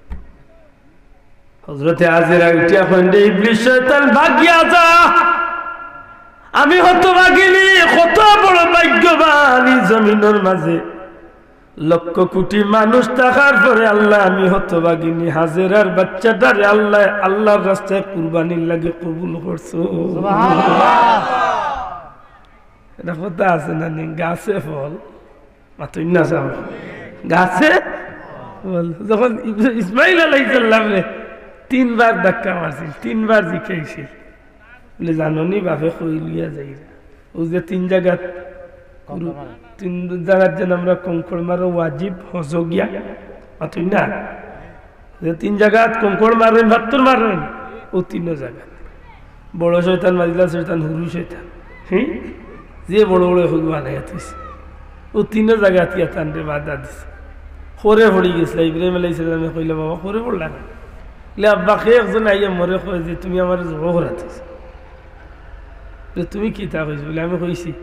হযরতে হাজেরা উঠিয়া কইন, রে ইবলিস শয়তান, ভাগিয়া যা। আমি হতভাগিনী, কত বড় ভাগ্যবান ই জমিনর মাঝে। লক্ষ কোটি মানুষ থাকার পরে আল্লাহ, আমি হতভাগিনী হাজেরার বাচ্চাটারে আল্লাহ, আল্লাহর রাস্তায় কুরবানির লাগি কবুল করছো। এটা কথা আছে না নি? গাছে ফল, মাতুই না সাব। গাছে ফল। যখন ইব-, ইসমাইল আলাইহিস সালামরে তিনবার ধাক্কা মারছিল, তিনবার জিকাইছিল, বলে, "জানো নি বাপে কই লইয়া যাইরা?" ও যে তিন জাগাত, তিন জাগাত যেন আমরা কংকর মারো ওয়াজিব হজ গিয়া, মাতুই না? যে তিন জাগাত কংকর মারইন, পাত্থর মারইন, ও তিনও জাগাত। বড় শয়তান, মাঝিলা শয়তান, হুরু শয়তান। হি? যে বড় বড় হক বানাইয়া থইছে। ও তিনও জাগাত ইয়া তানরে বাধা দিছে। খরে পড়ি গেছিল, ইব্রাহিম আলাইহিস সালামে কইলা, "বাবা, খরে পড়লা না?" বলে, "আব্বা, কে একজন আইয়া মরে কয় যে তুমি আমারে জবো করাত আইছো।" বলে, "তুমি কিতা কইছো?" বলে, "আমি কইছি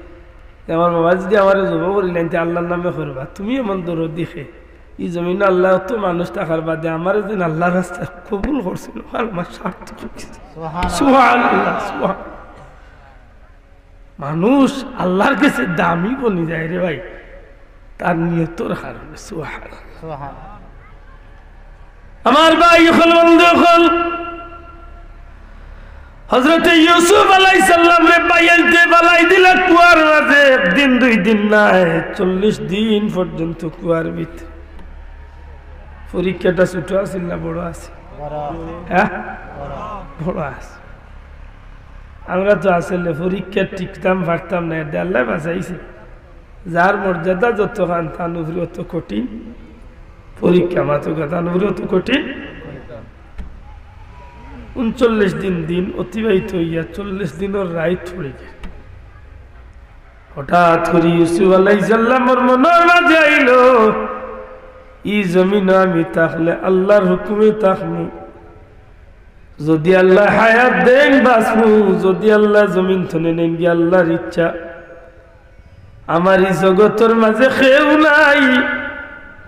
যে আমার বাবা যদি আমারে জবো করিলাইন, তে আল্লাহর নামে করবা। তুমি এমন দরদি কে, ই জমিনো আল্লাহ অত মানুষ থাকার বাদে আমারে যেন আল্লাহর রাস্তায় কবুল করছিল, আমার সার্থক অইছে।" সুবহানাল্লাহ। সুবহানাল্লাহ, সুবহান। মানুষ আল্লাহর কাছে দামি বনি যায় রে ভাই, তার নিয়তর কারণে। সুবহানাল্লাহ। সুবহানাল্লাহ। আমার ভাই অকল, বন্ধু অকল, হযরতে ইউসুফ আলাইহিস সালামরে বাইয়াইন্তে ফালাই দিলা কুয়ার মাঝে, একদিন দুই দিন নায়, চল্লিশ দিন পর্যন্ত কুয়ার ভিতরে। পরীক্ষাটা ছোট আছিল না বড় আছিল? বড়। হ্যাঁ? বড়। বড় আছিল। আমরা তো আসলে পরীক্ষা টিকতাম পারতাম না, এটা আল্লাহ বাঁচাইছে। যার মর্যাদা যত খান, তান উপরে অত কঠিন পরীক্ষা, মাতুক্কা, তান উপরে অত কঠিন। ঊনচল্লিশ দিন, দিন অতিবাহিত হইয়া চল্লিশ দিনর রাইত পড়ি যায়। হঠাৎ করি ইউসুফ আলাইহিস সালামর মনর মাঝে আইলো, "ই জমিনো আমি থাকলে আল্লাহর হুকুমে থাকমু, যদি আল্লাহ হায়াত দেন বাঁচমু, যদি আল্লাহ জমিন থনে নেন গি আল্লাহর ইচ্ছা। আমার ই জগতর মাঝে কেউ নাই,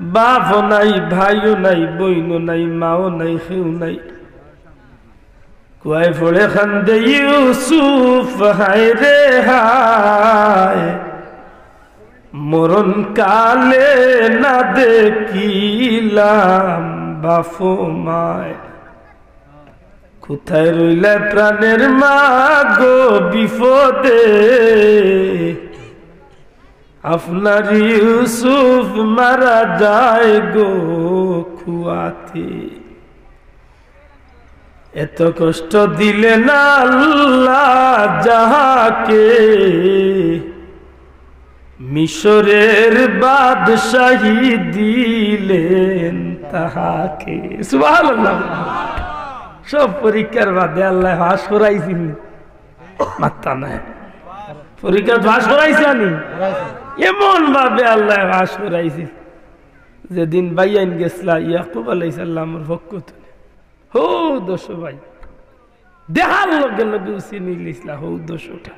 বাপও নাই, ভাইও নাই, বইনও নাই, মাও নাই, কেউ নাই।" কুয়ায় পড়ে কান্দে ইউসুফ, "হায় রে হায়, মরণ কালে না দেখিলাম বাপ মায়। কোথায় রইলে প্রাণের মা গো বিপদে, আপনার ইউসুফ মারা যায় গো কুয়াতে।" এত কষ্ট দিলেন আল্লাহ যাহাকে, মিশরের বাদশাহী দিলেন তাহাকে। সুবহানাল্লাহ। সব পরীক্ষার বাদে আল্লাহ পাশ করাইছেন। মাত্তা নাই। পরীক্ষা পাশ করাইছে নি? এমন ভাবে আল্লাহ পাশ করাইছে, যেদিন বাইয়াইন গেছলা ইয়াকুব আলাইহিস সালামর পক্ষ থনে, হউ দশ ভাই, দেখার লগে লগে উসি নিলিছলা, হউ দশটা।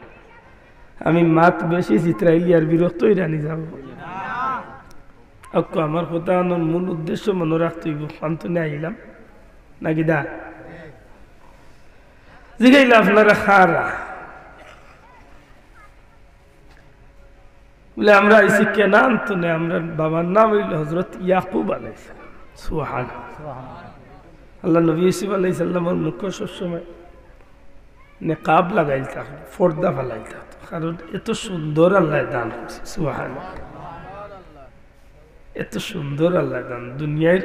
আমি মাত বেশি চিত্রাইলি আর বিরক্ত হইরানি যাব। আকু আমার কথা আনোর মূল উদ্দেশ্য মনে রাখতে হইব, কান্তনে আইলাম নাকি দা? জিগাইলা, "আপনারা কারা?" বলে, "আমরা আইছি কেনান থনে, আমরার বাবার নাম হইল হযরত ইয়াকুব আলাইহিস সালাম।" সুবহান। আল্লাহ নবী ইউসুফ আলাইহিস সালামর মুখ সবসময় নেকাব লাগাইল থাকতো, পর্দা ফালাইল থাকতো, কারণ এত সুন্দর আল্লাহ দান করছে। সুবহান। এত সুন্দর আল্লাহ দান, দুনিয়ার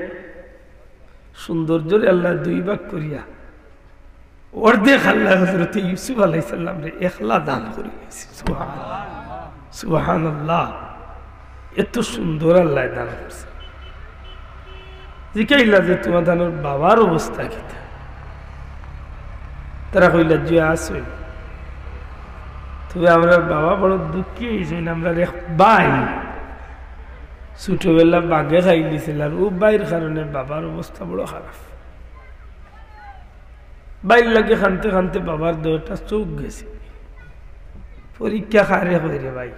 সৌন্দর্যরে আল্লাহ দুই ভাগ করিয়া অর্ধেক আল্লাহ হযরত ইউসুফ আলাইহিস সালামরে একলা দান করি গেছে। সুবহানাল্লাহ। সুবহানাল্লাহ। এত সুন্দর আল্লাহ দান করছে। জিকাইলা যে, "তোমার দানোর বাবার অবস্থা কিতা?" তারা কইলা, "জি আছে। তবে আমরার বাবা বড় দুঃখী হয়েছেন, আমরার এক ভাই ছোটবেলা বাঘে খাই দিছিল, আর ও ভাইর কারণে বাবার অবস্থা বড় খারাপ।" ভাইর লাগি কানতে কানতে বাবার দুইটা চোখ গেছে। পরীক্ষা কারে কয় রে ভাই?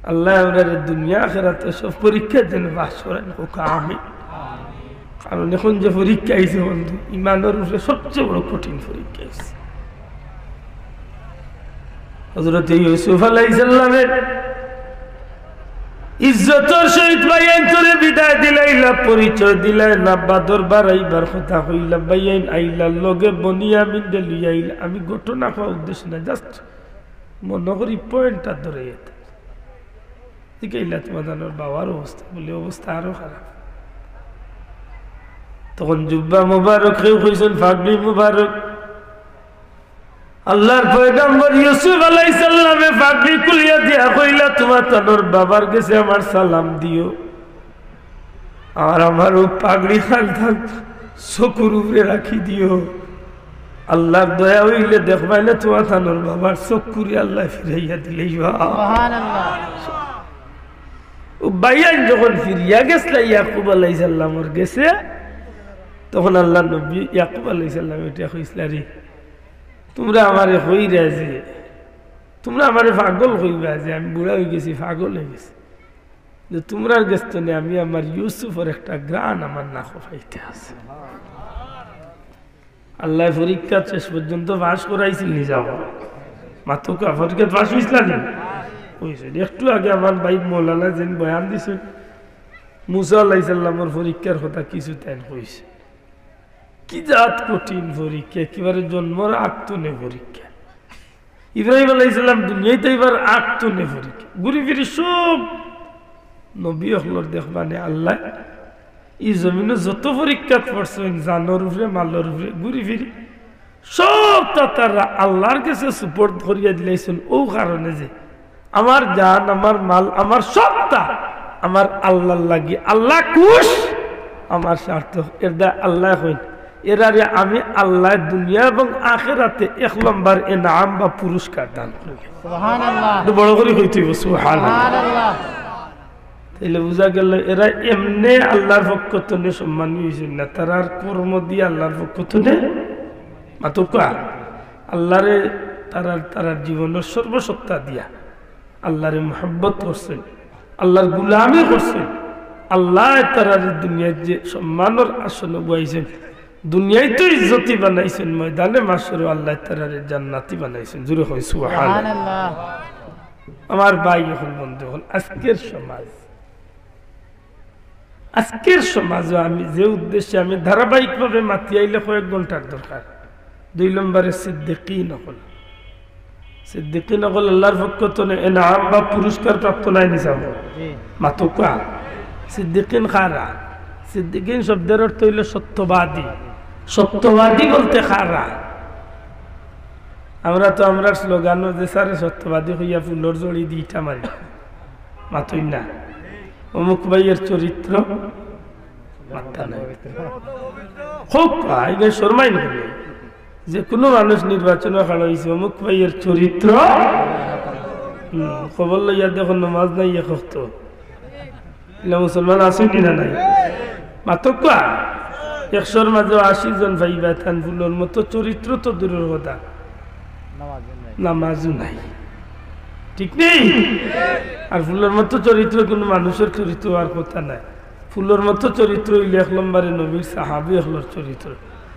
আল্লাহ আমরারে দুনিয়া আখেরাতে সব পরীক্ষা যেন পাস করেন, হোক আমিন। কারণ এখন যে পরীক্ষা আইছে বন্ধু, ইমানের উপরে সবচেয়ে বড় কঠিন পরীক্ষা আইছে। হযরত ইউসুফ আলাইহিস সালামের ইজ্জতর সহিত ভাইয়াইন তোরে বিদায় দিলাইলা, পরিচয় দিলাইলা, আব্বা দরবার আইবার কথা কইলা, ভাইয়াইন আইলা, লগে বনিয়ামিনরে লইয়া আইলা। আমি ঘটনা কওয়ার উদ্দেশ্য না, just মনে করি পয়েন্টটা ধরে যেতে। জিকাইলা, "তুমার তানর বাবার অবস্থা?" বলে, "অবস্থা আরো খারাপ।" তখন জুব্বা মুবারক, কেউ কইছইন পাগড়ি মুবারক। আল্লাহর পয়গম্বর ইউসুফ আলাইহিস সালামে পাগড়ি খুলিয়া দিয়া কইলা, "তুমার তানর বাবার গেছে আমার সালাম দিও, আর আমার অউ পাগড়ি খান তান চকুর উপরে রাখি দিও। আল্লাহর দয়া অইলে দেখবায়নে তুমার তানর বাবার চকুরে আল্লায় ফিরাইয়া দিলাইবা।" সুবহানাল্লাহ। অউ ভাইয়াইন যখন ফিরিয়া গেছলা ইয়াকুব আলাইহিস সালামর গেছে, তখন আল্লাহর নবী ইয়াকুব আলাইহিস সালামে উঠিয়া কইছলা, "রে, তুমরা আমারে কইরায় যে, তুমরা আমারে পাগল কইবায় যে আমি বুড়া অইগেছি, পাগল অইগেছি, যে তুমরার গেছ থনে আমি আমার ইউসুফর একটা ঘ্রাণ আমার নাকো পাইতে আছে।" আল্লায় পরীক্ষাত শেষ পর্যন্ত পাশ করাইছিল নি? মাতউক্কা, পরীক্ষাত পাশ অইছলা নি? অইছে। একটু আগে আমার ভাই মৌলানা যেন বয়ান দিছইন, মুসা আলাইহিস সালামর পরীক্ষার কথা কিছু তাইন কইছে। কি জাত কঠিন পরীক্ষা, একেবারে জন্মর আগ থনে পরীক্ষা। ইব্রাহিম আলাইহিস সালাম দুনিয়াইত আইবার আগ থনে পরীক্ষা। ঘুরি ফিরি সব নবী অকলর দেখবায়নে আল্লায় ই জমিনো যত পরীক্ষাত পড়ছইন, জানর উপরে, মালর উপরে, ঘুরি ফিরি সবতা তারা আল্লাহর গেছে সুপর্দ করিয়া দিলাইছইন। অউ কারণে যে আমার জান, আমার মাল, আমার সবতা আমার আল্লাহর লাগি, আল্লাহ খুশ, আমার স্বার্থ। এর দ্বারা আল্লায় কইন, এরারে আমি আল্লায় দুনিয়া এবং আখেরাতে এক লম্বর এনাম বা পুরস্কার দান করি। সুবহানাল্লাহ। একটু বড় করি কইতে অইবো, সুবহানাল্লাহ। সুবহানাল্লাহ। তাইলে বুঝা গেল, এরা এমনে আল্লাহর পক্ষ থনে সম্মানী অইছইন না, তারার কর্ম দিয়া আল্লাহর পক্ষ থনে, মাতউক্কা, আল্লাহরে তারার, তারার জীবনর সর্বসত্তা দিয়া আল্লাহরে মহব্বত করছইন, আল্লাহর গুলামি করছইন। আল্লায় তারারে দুনিয়ার যে সম্মানর আসনো বওয়াইছইন, দুনিয়াইত তো ইজ্জতি বানাইছইন, ময়দানে মাশরো আল্লায় তারারে জান্নাতি বানাইছইন। জুরে কই সুবহানাল্লাহ। সুবহানাল্লাহ। আমার ভাই অকল, বন্ধু অকল, আজকের সমাজ, আজকের সমাজো আমি যে উদ্দেশ্যে আমি ধারাবাহিকভাবে মাতি আইলে কয়েক ঘন্টার দরকার। দুই নম্বরে সিদ্দিকিন অকল। সিদ্দিকিন অকল আল্লাহর পক্ষ থনে এনাম বা পুরস্কার প্রাপ্ত নায় নি সাব? জি। মাতউক্কা। সিদ্দিকিন কারা? সিদ্দিকিন শব্দর অর্থ অইলো সত্যবাদী। সত্যবাদী বলতে কারা? আমরা তো আমরার স্লোগানো যে স্যারে সত্যবাদী কইয়া ফুলর জড়ি দি ইটা মারি। মাতইন না। অমুক ভাইয়ের চরিত্র মাত্তা নাই। হউক, আইগে শরমাইন অইলে। যে কুনু মানুষ নির্বাচনো খাড়া অইছে, অমুক ভাইয়ের চরিত্র, হুম, খবর লইয়া দেখো, নমাজ নাই এক ওয়াক্ত। ইলা মুসলমান আছইন নি না নাই? মাতউক্কা। একশোর মাঝে আশি জন পাইবা, তান ফুলর মতো চরিত্র তো দূরর কথা, নামাজও নাই। ঠিক নি? আর ফুলর মতো চরিত্র কুনু মানুষর চরিত্র অওয়ার কথা নায়। ফুলর মতো চরিত্র অইলে এক নম্বরে নবীর সাহাবী অকলর চরিত্র।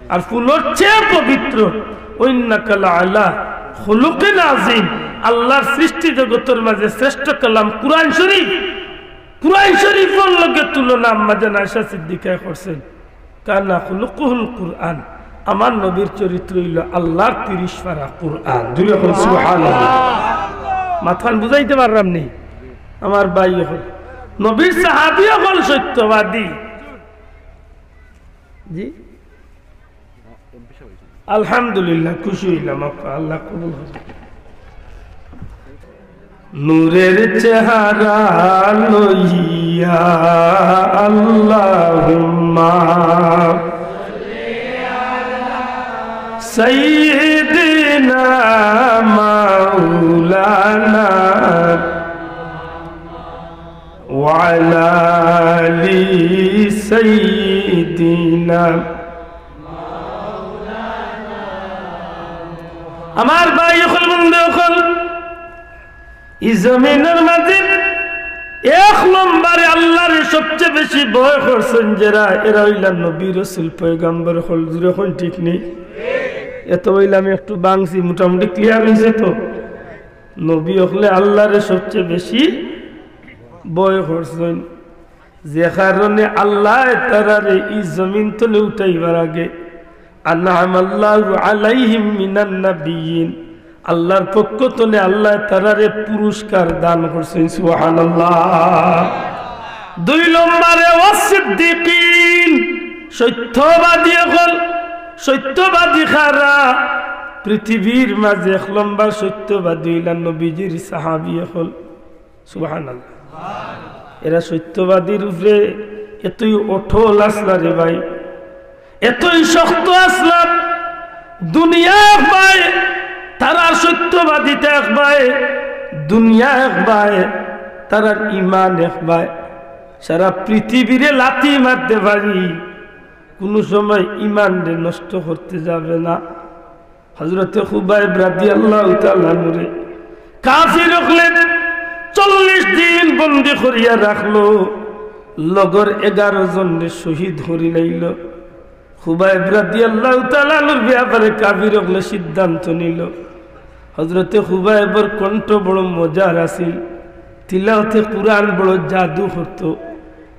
আর ফুলর চেয়ে পবিত্র, "ওয়া ইন্নাকা লাআলা খুলুকিন আযীম।" আল্লাহর সৃষ্টি জগতর মাঝে শ্রেষ্ঠ কালাম কুরআন শরীফ। কুরআন শরীফর লগে তুলনা আম্মা জান আয়েশা সিদ্দিকায় করছইন। কানা খুলুকুহুল কুরআন, আমার নবীর চরিত্র অইলো আল্লাহর তিরিশ পারা কুরআন। জুরে কইন সুবহানাল্লাহ। মাতখান বুঝাইতে পারলাম নি? আমার ভাই অকল, নবীর সাহাবী অকল সত্যবাদী। জি, আলহামদুলিল্লাহ, খুশি অইলাম, আল্লাহ কবুল করুক। নূরের চেহারা লইয়া আল্লাহুম্মা সাইয়্যিদিনা মাওলানা ওয়া আলা আলি সাইয়্যিদিনা। আমার ভাই অকল, বন্ধু অকল, ই জমিনর মাঝে এক নম্বরে আল্লাহরে সবচেয়ে বেশি ভয় করছইন যেরা, এরা অইলা নবী, রসুল, পয়গাম্বর অকল। জুরে কইন, ঠিক নি? এত অইলে আমি একটু ভাঙছি, মোটামুটি ক্লিয়ার অইছে তো? নবী অকলে আল্লাহরে সবচেয়ে বেশি ভয় করছইন, যে কারণে আল্লায় তারারে ই জমিন তনে উঠাইবার আগে, আনআমাল্লাহু আলাইহিম মিনান নাবিয়্যিন, আল্লার পক্ষ তনে আল্লায় তারারে পুরস্কার দান করছইন। সুবহানাল্লাহ। দুই নম্বরে ওয়াসিদ্দিকিন, সত্যবাদী অকল। সত্যবাদী কারা? পৃথিবীর মাঝে এক নম্বর সত্যবাদী অইলা নবীজির সাহাবী অকল। সুবহানাল্লাহ। এরা সত্যবাদীর উপরে এতই অটল আছলা রে ভাই, এতই শক্ত আছলা। দুনিয়া একবায় তারার সত্যবাদিতা একবায়, দুনিয়া একবায় তারার ইমান একবায়। সারা পৃথিবীরে লাথি মারতে পারি, কুনু সময় ইমানরে নষ্ট করতে যাবে না। হযরতে খুবাইব রাদিয়াল্লাহু তাআলা আনহুরে কাফির অকলে চল্লিশ দিন বন্দী করিয়া রাখলো, লগর এগারো জনরে শহীদ করিলাইলো। খুবাইব রাদিয়াল্লাহু তাআলা আনহুর ব্যাপারে কাফির অকলে সিদ্ধান্ত নিলো। হযরতে খুবাইবর কণ্ঠ বড় মজার আছিল, তিলাওতে কুরআন বড় জাদু করতো,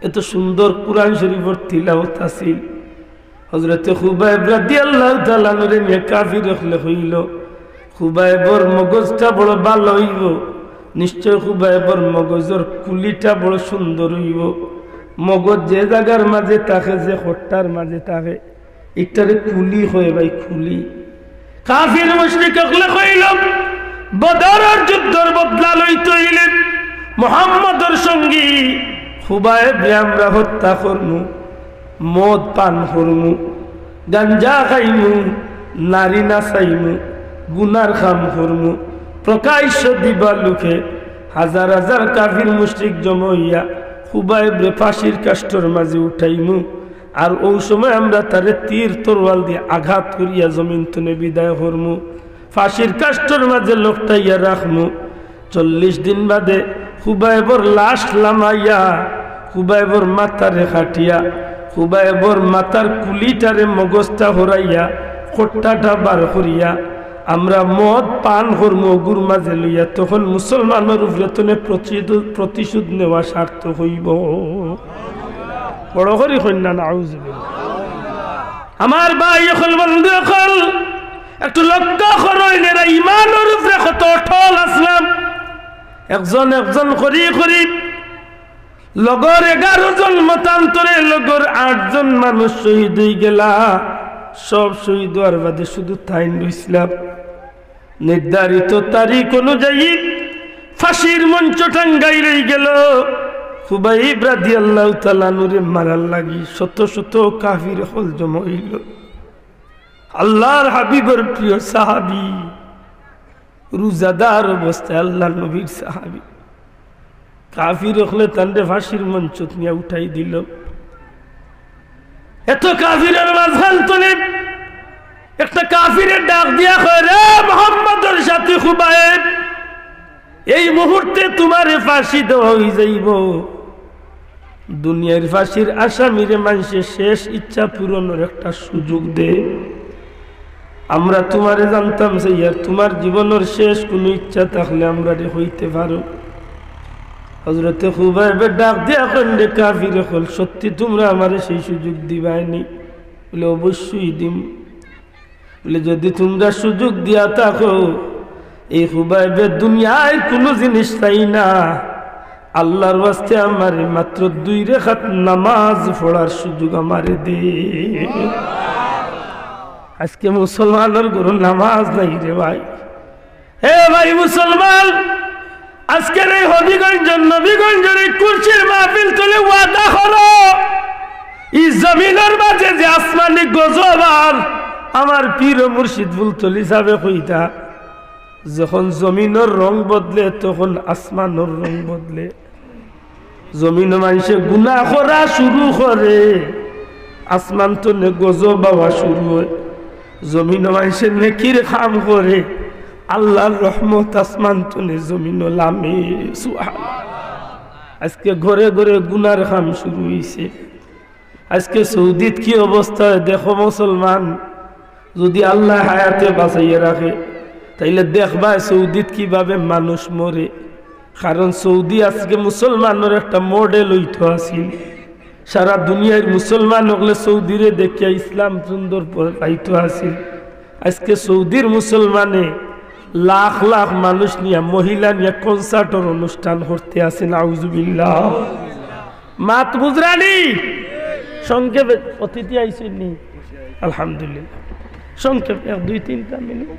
এত সুন্দর কুরআন শরীফর তিলাওত আছিল। হযরতে খুবাইব রাদিয়াল্লাহু তাআলা আনহুরে নিয়া কাফির অকলে কইলো, "খুবাইবর মগজটা বড় ভালা অইবো, নিশ্চয় খুবাইবর মগজর কুলিটা বড় সুন্দর অইবো। মগজ যে জাগার মাঝে থাকে, যে খোট্টার মাঝে থাকে, ইটারে কুলি কয় ভাই, কুলি।" কাফির মুশরিক অকলে কইলো, "বদরর যুদ্ধর বদলা লইতে অইলে মুহাম্মদর সঙ্গী খুবাইবরে আমরা হত্যা করমু, মদ পান করমু, গাঞ্জা খাইমু, নারী নাচাইমু, গুনার কাম করমু।" প্রকাশ্য দিবালুকে হাজার হাজার কাফির মুশরিক জমা অইয়া খুবাইবরে ফাঁসির কাষ্ঠর মাঝে উঠাইমু। আর অউ সময় আমরা তারে তীর তরোয়াল দিয়া আঘাত করিয়া জমিন তনে বিদায় করমু। ফাঁসির কাষ্ঠর মাঝে লটকাইয়া রাখমু। চল্লিশ দিন বাদে খুবাইবর লাশ লামাইয়া, খুবাইবর মাথারে কাটিয়া, খুবাইবর মাথার কুলিটারে মগজটা হরাইয়া, খোট্টাটা বার করিয়া, আমরা মদ পান করমু অগুর মাঝে লইয়া, তখন মুসলমানর উপরে তনে প্রতিশোধ, প্রতিশোধ নেওয়া সার্থক অইবো। বড় করি কইন না, নাউজুবিল্লাহ। আমার ভাই অকল, বন্ধু অকল, একটু লক্ষ্য করইন, এরা ইমানর উপরে কত অটল আছলা। একজন একজন করি করি লগর এগারো জন, মতান্তরে লগর আট জন মানুষ শহীদ অইগেলা। সব শহীদ অওয়ার বাদে শুধু তাইন রইছলা। নির্ধারিত তারিখ অনুযায়ী ফাঁসির মঞ্চ টাঙ্গাইল অইগেল। খুবাইব রাদিয়াল্লাহু তাআলা আনহুরে মারার লাগি শত শত কাফির অকল জমা অইলো। আল্লাহর হাবিবর প্রিয় সাহাবী, রোজাদার অবস্থায় আল্লাহর নবীর সাহাবী, কাফির অকলে তানরে ফাঁসির মঞ্চত নিয়া উঠাই দিলো। এত কাফিরর মাঝখান তনে একটা কাফিরে ডাক দিয়া কয়, "রে মুহাম্মদর সাথী খুবাইব, এই মুহূর্তে তুমারে ফাঁসি দেওয়া অইযাইবো। দুনিয়ার ফাঁসির আসামিরে মানষে শেষ ইচ্ছা পূরণর একটা সুযোগ দে। আমরা তুমারে জানতাম চাইয়ার, তুমার জীবনর শেষ কুনু ইচ্ছা থাকলে আমরারে কইতে পারো।" হযরতে খুবাইবে ডাক দিয়া কইন, "রে কাফির অকল, সত্যি তুমরা আমারে সেই সুযোগ দিবায়নি?" বলে, "অবশ্যই দিমু।" বলে, "যদি তুমরা সুযোগ দিয়া থাকো, এই খুবাইবে দুনিয়ার কুনু জিনিস চাই না, আল্লাহর ওয়াস্তে আমারে মাত্র দুই রেকাত নামাজ পড়ার সুযোগ আমারে দে।" আজকে মুসলমানর ঘরো নামাজ নাই রে ভাই। হে ভাই মুসলমান, আজকের এই হবিগঞ্জ, নবীগঞ্জর এই কুরসির মাহফিল তনে ওয়াদা করো, ই জমিনর মাঝে যে আসমানি গজব আর আমার পীর ও মুর্শিদ ফুলতলি সাবে কইতা, যখন জমিনর রং বদলে, তখন আসমানর রং বদলে। জমিনো মানষে গুনা করা শুরু করে, আসমান তনে গজব আওয়া শুরু অয়। জমিনো মানষে নেকির কাম করে, আল্লাহর রহমত আসমান তনে জমিনো লামে। সুবহানাল্লাহ। আজকে ঘরে ঘরে গুনার কাম শুরু অইছে। আজকে সৌদিত কি অবস্থা অয় দেখো মুসলমান, যদি আল্লায় হায়াতে বাঁচাইয়া রাখে, তাইলে দেখবায় সৌদিত কিভাবে মানুষ মরে। কারণ সৌদি আজকে মুসলমানর একটা মডেল অইতো আছিল। সারা দুনিয়ার মুসলমান অকলে সৌদিরে দেখিয়া ইসলাম সুন্দর প-, পাইতো আছিল। আজকে সৌদির মুসলমানে লাখ লাখ মানুষ নিয়া, মহিলা নিয়া কনসার্টর অনুষ্ঠান করতে আছে, নাউজুবিল্লাহ। মাত বুঝরানি? সংক্ষেপে, অতিথি আইছইন নি? আলহামদুলিল্লাহ। সংক্ষেপ এক দুই তিনটা মিনিট।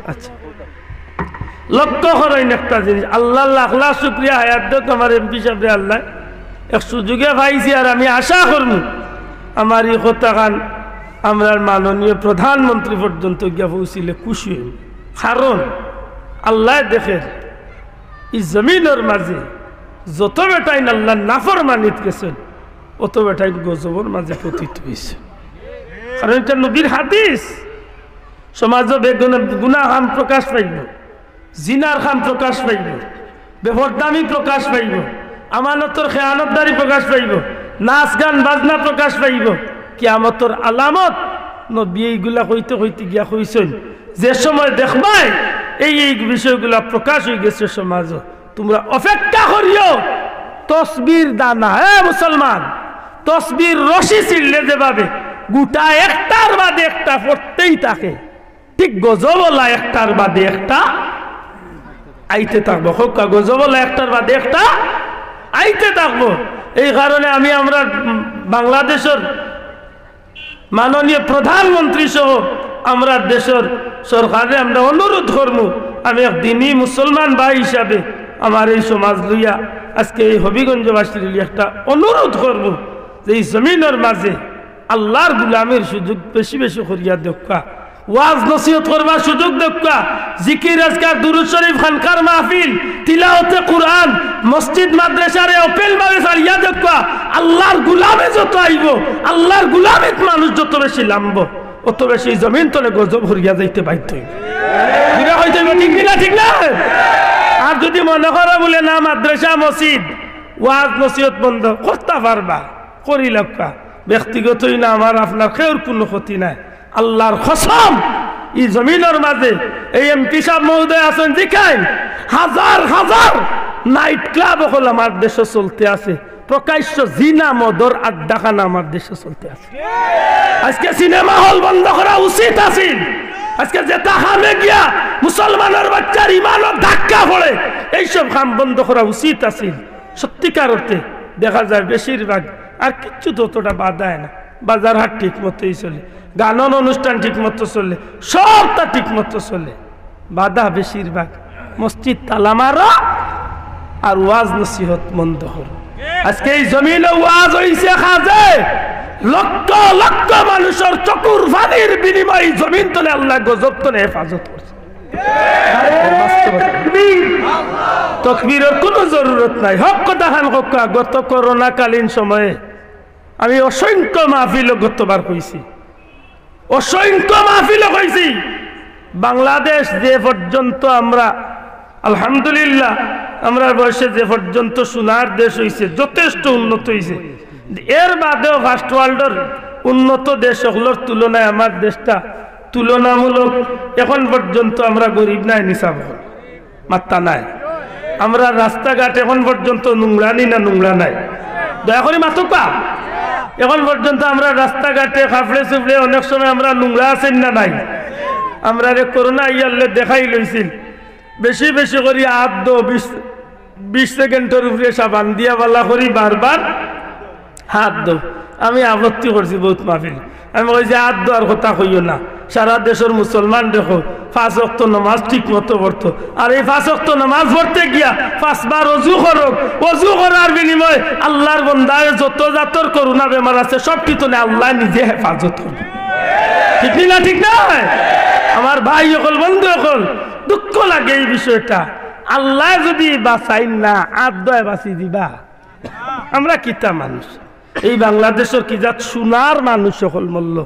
আচ্ছা, লক্ষ্য করইন একটা জিনিস, আল্লাহ লাখ লাখ শুকরিয়া, হায়াত দেউক আমার এমপি সাবরে, আল্লাহ এক সুযোগে পাইছি। আর আমি আশা করমু আমার ই কথাখান আমরার মাননীয় প্রধানমন্ত্রী পর্যন্ত গিয়া পৌঁছিলে খুশি অইন। কারণ আল্লাহ দেখের ই জমিনর মাঝে যত বেটাইন আল্লাহর নাফরমানিত গেছইন, অত বেটাইন গজবর মাঝে পতিত অইছে। কারণ ইটা নবীর হাদিস। সমাজো বেগুনা-, গুনা কাম প্রকাশ পাইবো, জিনার কাম প্রকাশ পাইবো, বেপরদামি প্রকাশ পাইবো, আমানতর খেয়ানতদারি প্রকাশ পাইবো, নাচ গান বাজনা প্রকাশ পাইবো। কিয়ামতর আলামত নবী এইগুলা কইতে কইতে গিয়া কইছইন, যে সময় দেখবায় এই, এই বিষয়গুলা প্রকাশ অইগেছে সমাজো, তুমরা অপেক্ষা করিও। তসবির দানা, এ মুসলমান, তসবির রশি ছিঁড়লে যেভাবে গুটা একটার বাদে একটা পড়তেই থাকে, ঠিক গজবওয়ালা একটার বাদে একটা আইতে থাকবো। কউক্কা, গজবওয়ালা একটার বাদে একটা আইতে থাকবো। এই কারণে আমি আমরার, উম, বাংলাদেশর মাননীয় প্রধানমন্ত্রী সহ আমরার দেশর সরকাররে আমরা অনুরোধ করমু, আমি এক দিনী মুসলমান ভাই হিসাবে আমার এই সমাজ লইয়া আজকে এই হবিগঞ্জবাসীর লইয়া একটা অনুরোধ করমু যে এই জমিনর মাঝে আল্লাহর গুলামির সুযোগ বেশি বেশি করিয়া দেউক্কা, ওয়াজ নসিহত করবার সুযোগ দেউক্কা, জিকির আজকার, দুরূদ শরীফ, খানকার মাহফিল, তিলাওয়াতে কুরআন, মসজিদ মাদ্রাসারে open ভাবে ছাড়িয়া দেউক্কা। আল্লাহর গুলামে যত আইবো, আল্লাহর গুলামিত মানুষ যত বেশি লামবো, অত বেশি জমিন তলে গজব হরিয়া যাইতে বাধ্য অইবো। জুরে কইতে অইবো, ঠিক নি না? ঠিক না? আর যুদি মনে করো বুলে না, মাদ্রাসা, মসজিদ, ওয়াজ নসিহত বন্ধ, করতা পারবা, করিলাউক্কা। ব্যক্তিগতই না, আমার আপনার কেউর কুনু ক্ষতি নাই। আল্লাহর কসম, ই জমিনর মাঝে এই এমপি সাব মহোদয় আছইন, জিকাইন, হাজার হাজার night club অকল আমার দেশো চলতে আছে, প্রকাশ্য জিনা মদর আড্ডাখানা আমার দেশো চলতে আছে। আজকে সিনেমা হল বন্ধ করা উচিত আছিল। আজকে যেতা কামে গিয়া মুসলমানর বাচ্চার ইমানর ধাক্কা পড়ে, এইসব কাম বন্ধ করা উচিত আছিল। সত্যিকার অর্থে দেখা যায় বেশিরভাগ, আর কিচ্ছু ততটা বাধা অয় না, বাজার হাট ঠিক মতোই চলে, গানর অনুষ্ঠান ঠিক মতো চলে, সবতা ঠিক মতো চলে। বাধা বেশিরভাগ মসজিদ তালা মারো আর ওয়াজ নসিহত বন্ধ করো। আজকে এই জমিনো ওয়াজ অইছে কাজে, লক্ষ লক্ষ মানুষর চকুর পানির বিনিময়ে এই জমিন তলে আল্লাহ গজব তলে হেফাজত করছে। তকবীরর কুনু জরুরত নাই। হক কথাখান কউক্কা, গত করোনাকালীন সময়ে আমি অসংখ্য মাহফিলো গতবার কইছি, অসংখ্য মাহফিলো কইছি, বাংলাদেশ যে পর্যন্ত আমরা, আলহামদুলিল্লাহ, আমরার বয়সে যে পর্যন্ত সোনার দেশ অইছে, যথেষ্ট উন্নত অইছে। এর বাদেও first world-র উন্নত দেশ অকলর তুলনায় আমার দেশটা তুলনামূলক, এখন পর্যন্ত আমরা গরিব নায় নি সাব? মাত্তা নাই। আমরার রাস্তাঘাট এখন পর্যন্ত নোংরা নি না নোংরা নায়? দয়া করি মাতউক্কা। এখন পর্যন্ত আমরার রাস্তাঘাটে কাপড়ে চুপড়ে অনেক সময় আমরা নোংরা আছি না নাই? আমরারে করোনা আইয়ারলে দেখাই লইছিল, বেশি বেশি করি আত ধো, বিশ, বিশ সেকেন্ডর উপরে সাবান দিয়া বালা করি বারবার আত ধো। আমি আপত্তি করছি বউত মাহফিল। আমি কইছি, "আত ধোয়ার কথা কইও না।" সারা দেশর মুসলমানরে কও, পাঁচ ওয়াক্ত নামাজ ঠিক মতো পড়তো। আর এই পাঁচ ওয়াক্ত নামাজ পড়তে গিয়া পাঁচবার অজু করউক। অজু করার বিনিময়ে আল্লাহর বন্দায় যত জাতর করোনা বেমার আছে, সব কিতনে আল্লায় নিজে হেফাজত করবো। ঠিক নি না? ঠিক নায়? আমার ভাই অকল, বন্ধু অকল, দুঃখ লাগে এই বিষয়টা। আল্লায় যুদি বাঁচাইন না, আত ধোয়ায় বাঁচি দিবা? আমরা কিতা মানুষ? এই বাংলাদেশর কি জাত সোনার মানুষ অকল মরলো,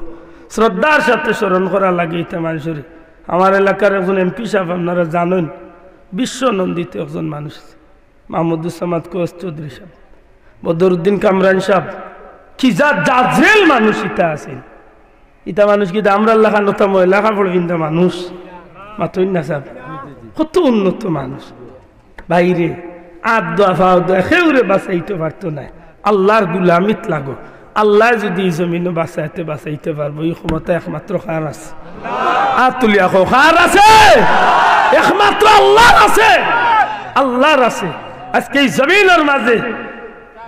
শ্রদ্ধার সাথে স্মরণ করা লাগে ইতা মানুষরে। আমার এলাকার একজন এমপি সাব, আপনারা জানইন, বিশ্বনন্দিত একজন মানুষ আছে, মাহমুদুস সামাদ কয়েস চৌধুরী সাব, বদরুদ্দিন কামরান সাব, কি জাত জাজরেল মানুষ ইতা আছিল। ইতা মানুষ কিতা আমরার লাখান অতা ময়লা কাপড় পিন্দা মানুষ? মাতইন না সাব, কত উন্নত মানুষ। বাইরে আত দোয়া, ফাও দোয়া, কেউরে বাঁচাইতে পারতো নায়। আল্লার গুলামিত লাগো। আল্লায় যুদি ই জমিনো বাঁচাইতে, বাঁচাইতে পারবো, ই ক্ষমতা একমাত্র কার আছে? আত তুলিয়া কও, কার আছে? একমাত্র আল্লার আছে, আল্লার আছে। আজকে ই জমিনর মাজে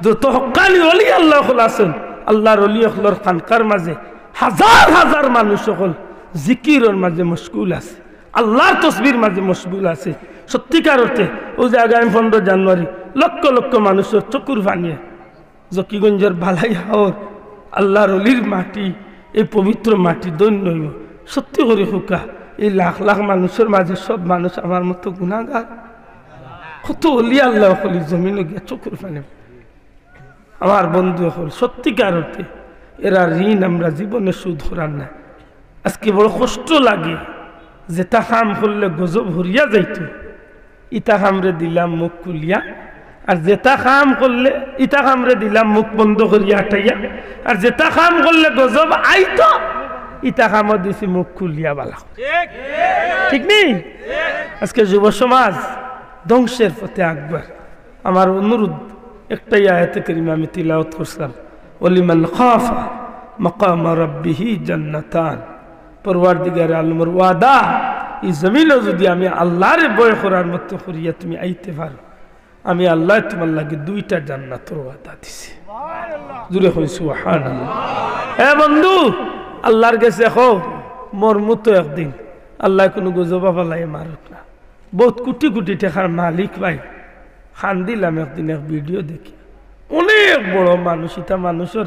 যত হক্কানি অলি আল্লা অকল আছইন, আল্লার অলি অকলর খানকার মাজে হাজার হাজার মানুষ অকল জিকিরর মাজে মশগুল আছে, আল্লার তসবির মাজে মশগুল আছে। সত্যিকার অর্থে অউ যে আগামী পনরো জানুয়ারি লক্ষ লক্ষ মানুষর চকুর পানিয়ে জকিগঞ্জর বালাই হাওর আল্লার অলির মাটি, এই পবিত্র মাটি ধন্য অইবো। সত্যি করি কউক্কা, এই লাখ লাখ মানুষর মাজে সব মানুষ আমার মতো গুনাগার। কত অলি আল্লা অকল ই জমিনো গিয়া চকুর পানি। আমার বন্ধু অকল, সত্যিকার অর্থে এরার ঋণ আমরা জীবনে শোধ করার নায়। আজকে বড় কষ্ট লাগে, যেটা কাম করলে গজব হরিয়া যাইতো, ইতা কামরে দিলাম মুখ খুলিয়া, আর যেটা কাম করলে, ইতা কামরে দিলাম মুখ বন্ধ করিয়া আটাইয়া, আর যেটা কাম করলে গজব আইতো, ইতা কামও দিছি মুখ খুলিয়া বালা। ঠিক নি? আজকে যুব সমাজ ধ্বংসের পথে আকবার। আমার অনুরোধ, একটাই আয়াতে কারিমা আমি তিলাওয়াত করছিলাম, "ওয়ালিমান খাফা মাকামা রাব্বিহি জান্নাতান।" পরওয়ারদিগারে আলমর ওয়াদা, ই জমিনো যুদি আমি আল্লারে ভয় করার মতো করিয়া তুমি আইতে পারো, আমি আল্লায় তুমার লাগি দুইটা জান্নাতর ওয়াদা দিছি। জুরে কই সুবহানাল্লাহ। এ বন্ধু, আল্লার গেছে কও, মরমু তো একদিন, আল্লায় কুনু গজব ফালাইয়া মারুক না। বউত কুটি কুটি টেকার মালিক ভাই। কান্দিলাম একদিন এক ভিডিও দেখি, অনেক বড় মানুষ, ইতা মানুষর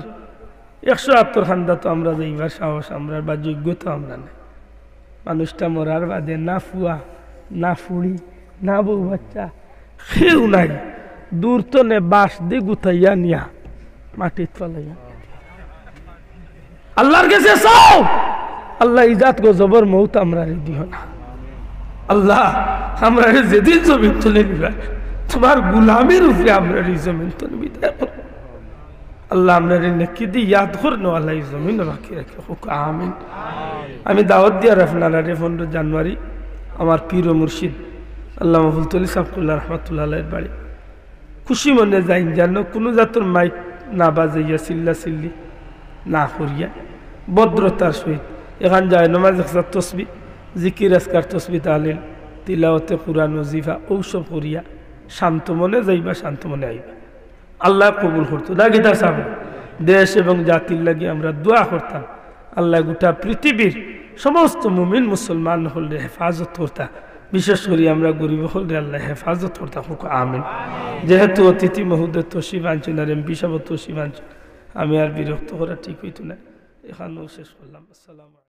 একশো আত্তর কান্দা তো আমরা যাইবার সাহস আমরার বা যোগ্যতা আমরার নাই। মানুষটা মরার বাদে না ফুয়া, না ফুড়ি, না বউ বাচ্চা, কেউ নাই। দূর তনে বাঁশ দি গুতাইয়া নিয়া মাটিত ফালাইয়া আল্লার গেছে চাও, "আল্লা, ই জাত গজবর মউত আমরারে দিও না। আল্লা, আমরারে যেদিন জমিন তনে নিবায়, তুমার গুলামির উপরে আমরারে ই জমিন তনে বিদায় করো।" আল্লা, আমরারে নেকি দি ইয়াদ করনেওয়ালা ই জমিন বাকি রাখে কউক্কা, আমিন। আমি দাওয়াত দিয়ার আপনারারে পনরো জানুয়ারি আমার পীর ও মুর্শিদ আল্লামা ফুলতলি সাহেব কিবলা রহমতুল্লাহ আলাইহির বাড়ি। খুশি মনে যাইন, যেন কুনু জাতর মাইক না বাজাইয়া, চিল্লা চিল্লি না করিয়া, ভদ্রতার সহিত। এখান যায় নমাজ, একসাথ তসবি, জিকির আজকার, তসবি তাহলিল, তিলাওয়াতে কুরআন, ওজিফা, অউ সব করিয়া শান্ত মনে যাইবা, শান্ত মনে আইবা। আল্লায় কবুল করতো। দা গীতা সাহেব, দেশ এবং জাতির লাগি আমরা দোয়া করতাম। আল্লায় গোটা পৃথিবীর সমস্ত মুমিন মুসলমান অকলরে হেফাজত করতা, বিশেষ করি আমরা গরিব অকলরে আল্লায় হেফাজত করতা কউক্কা, আমিন। যেহেতু অতিথি মহোদয় তশরিফ আনছইন আর এমপি সাহেব তশরিফ আনছইন, আমি আর বিরক্ত করা ঠিক অইতো না, এখানেউ শেষ করলাম। আসসালামু আলাইকুম।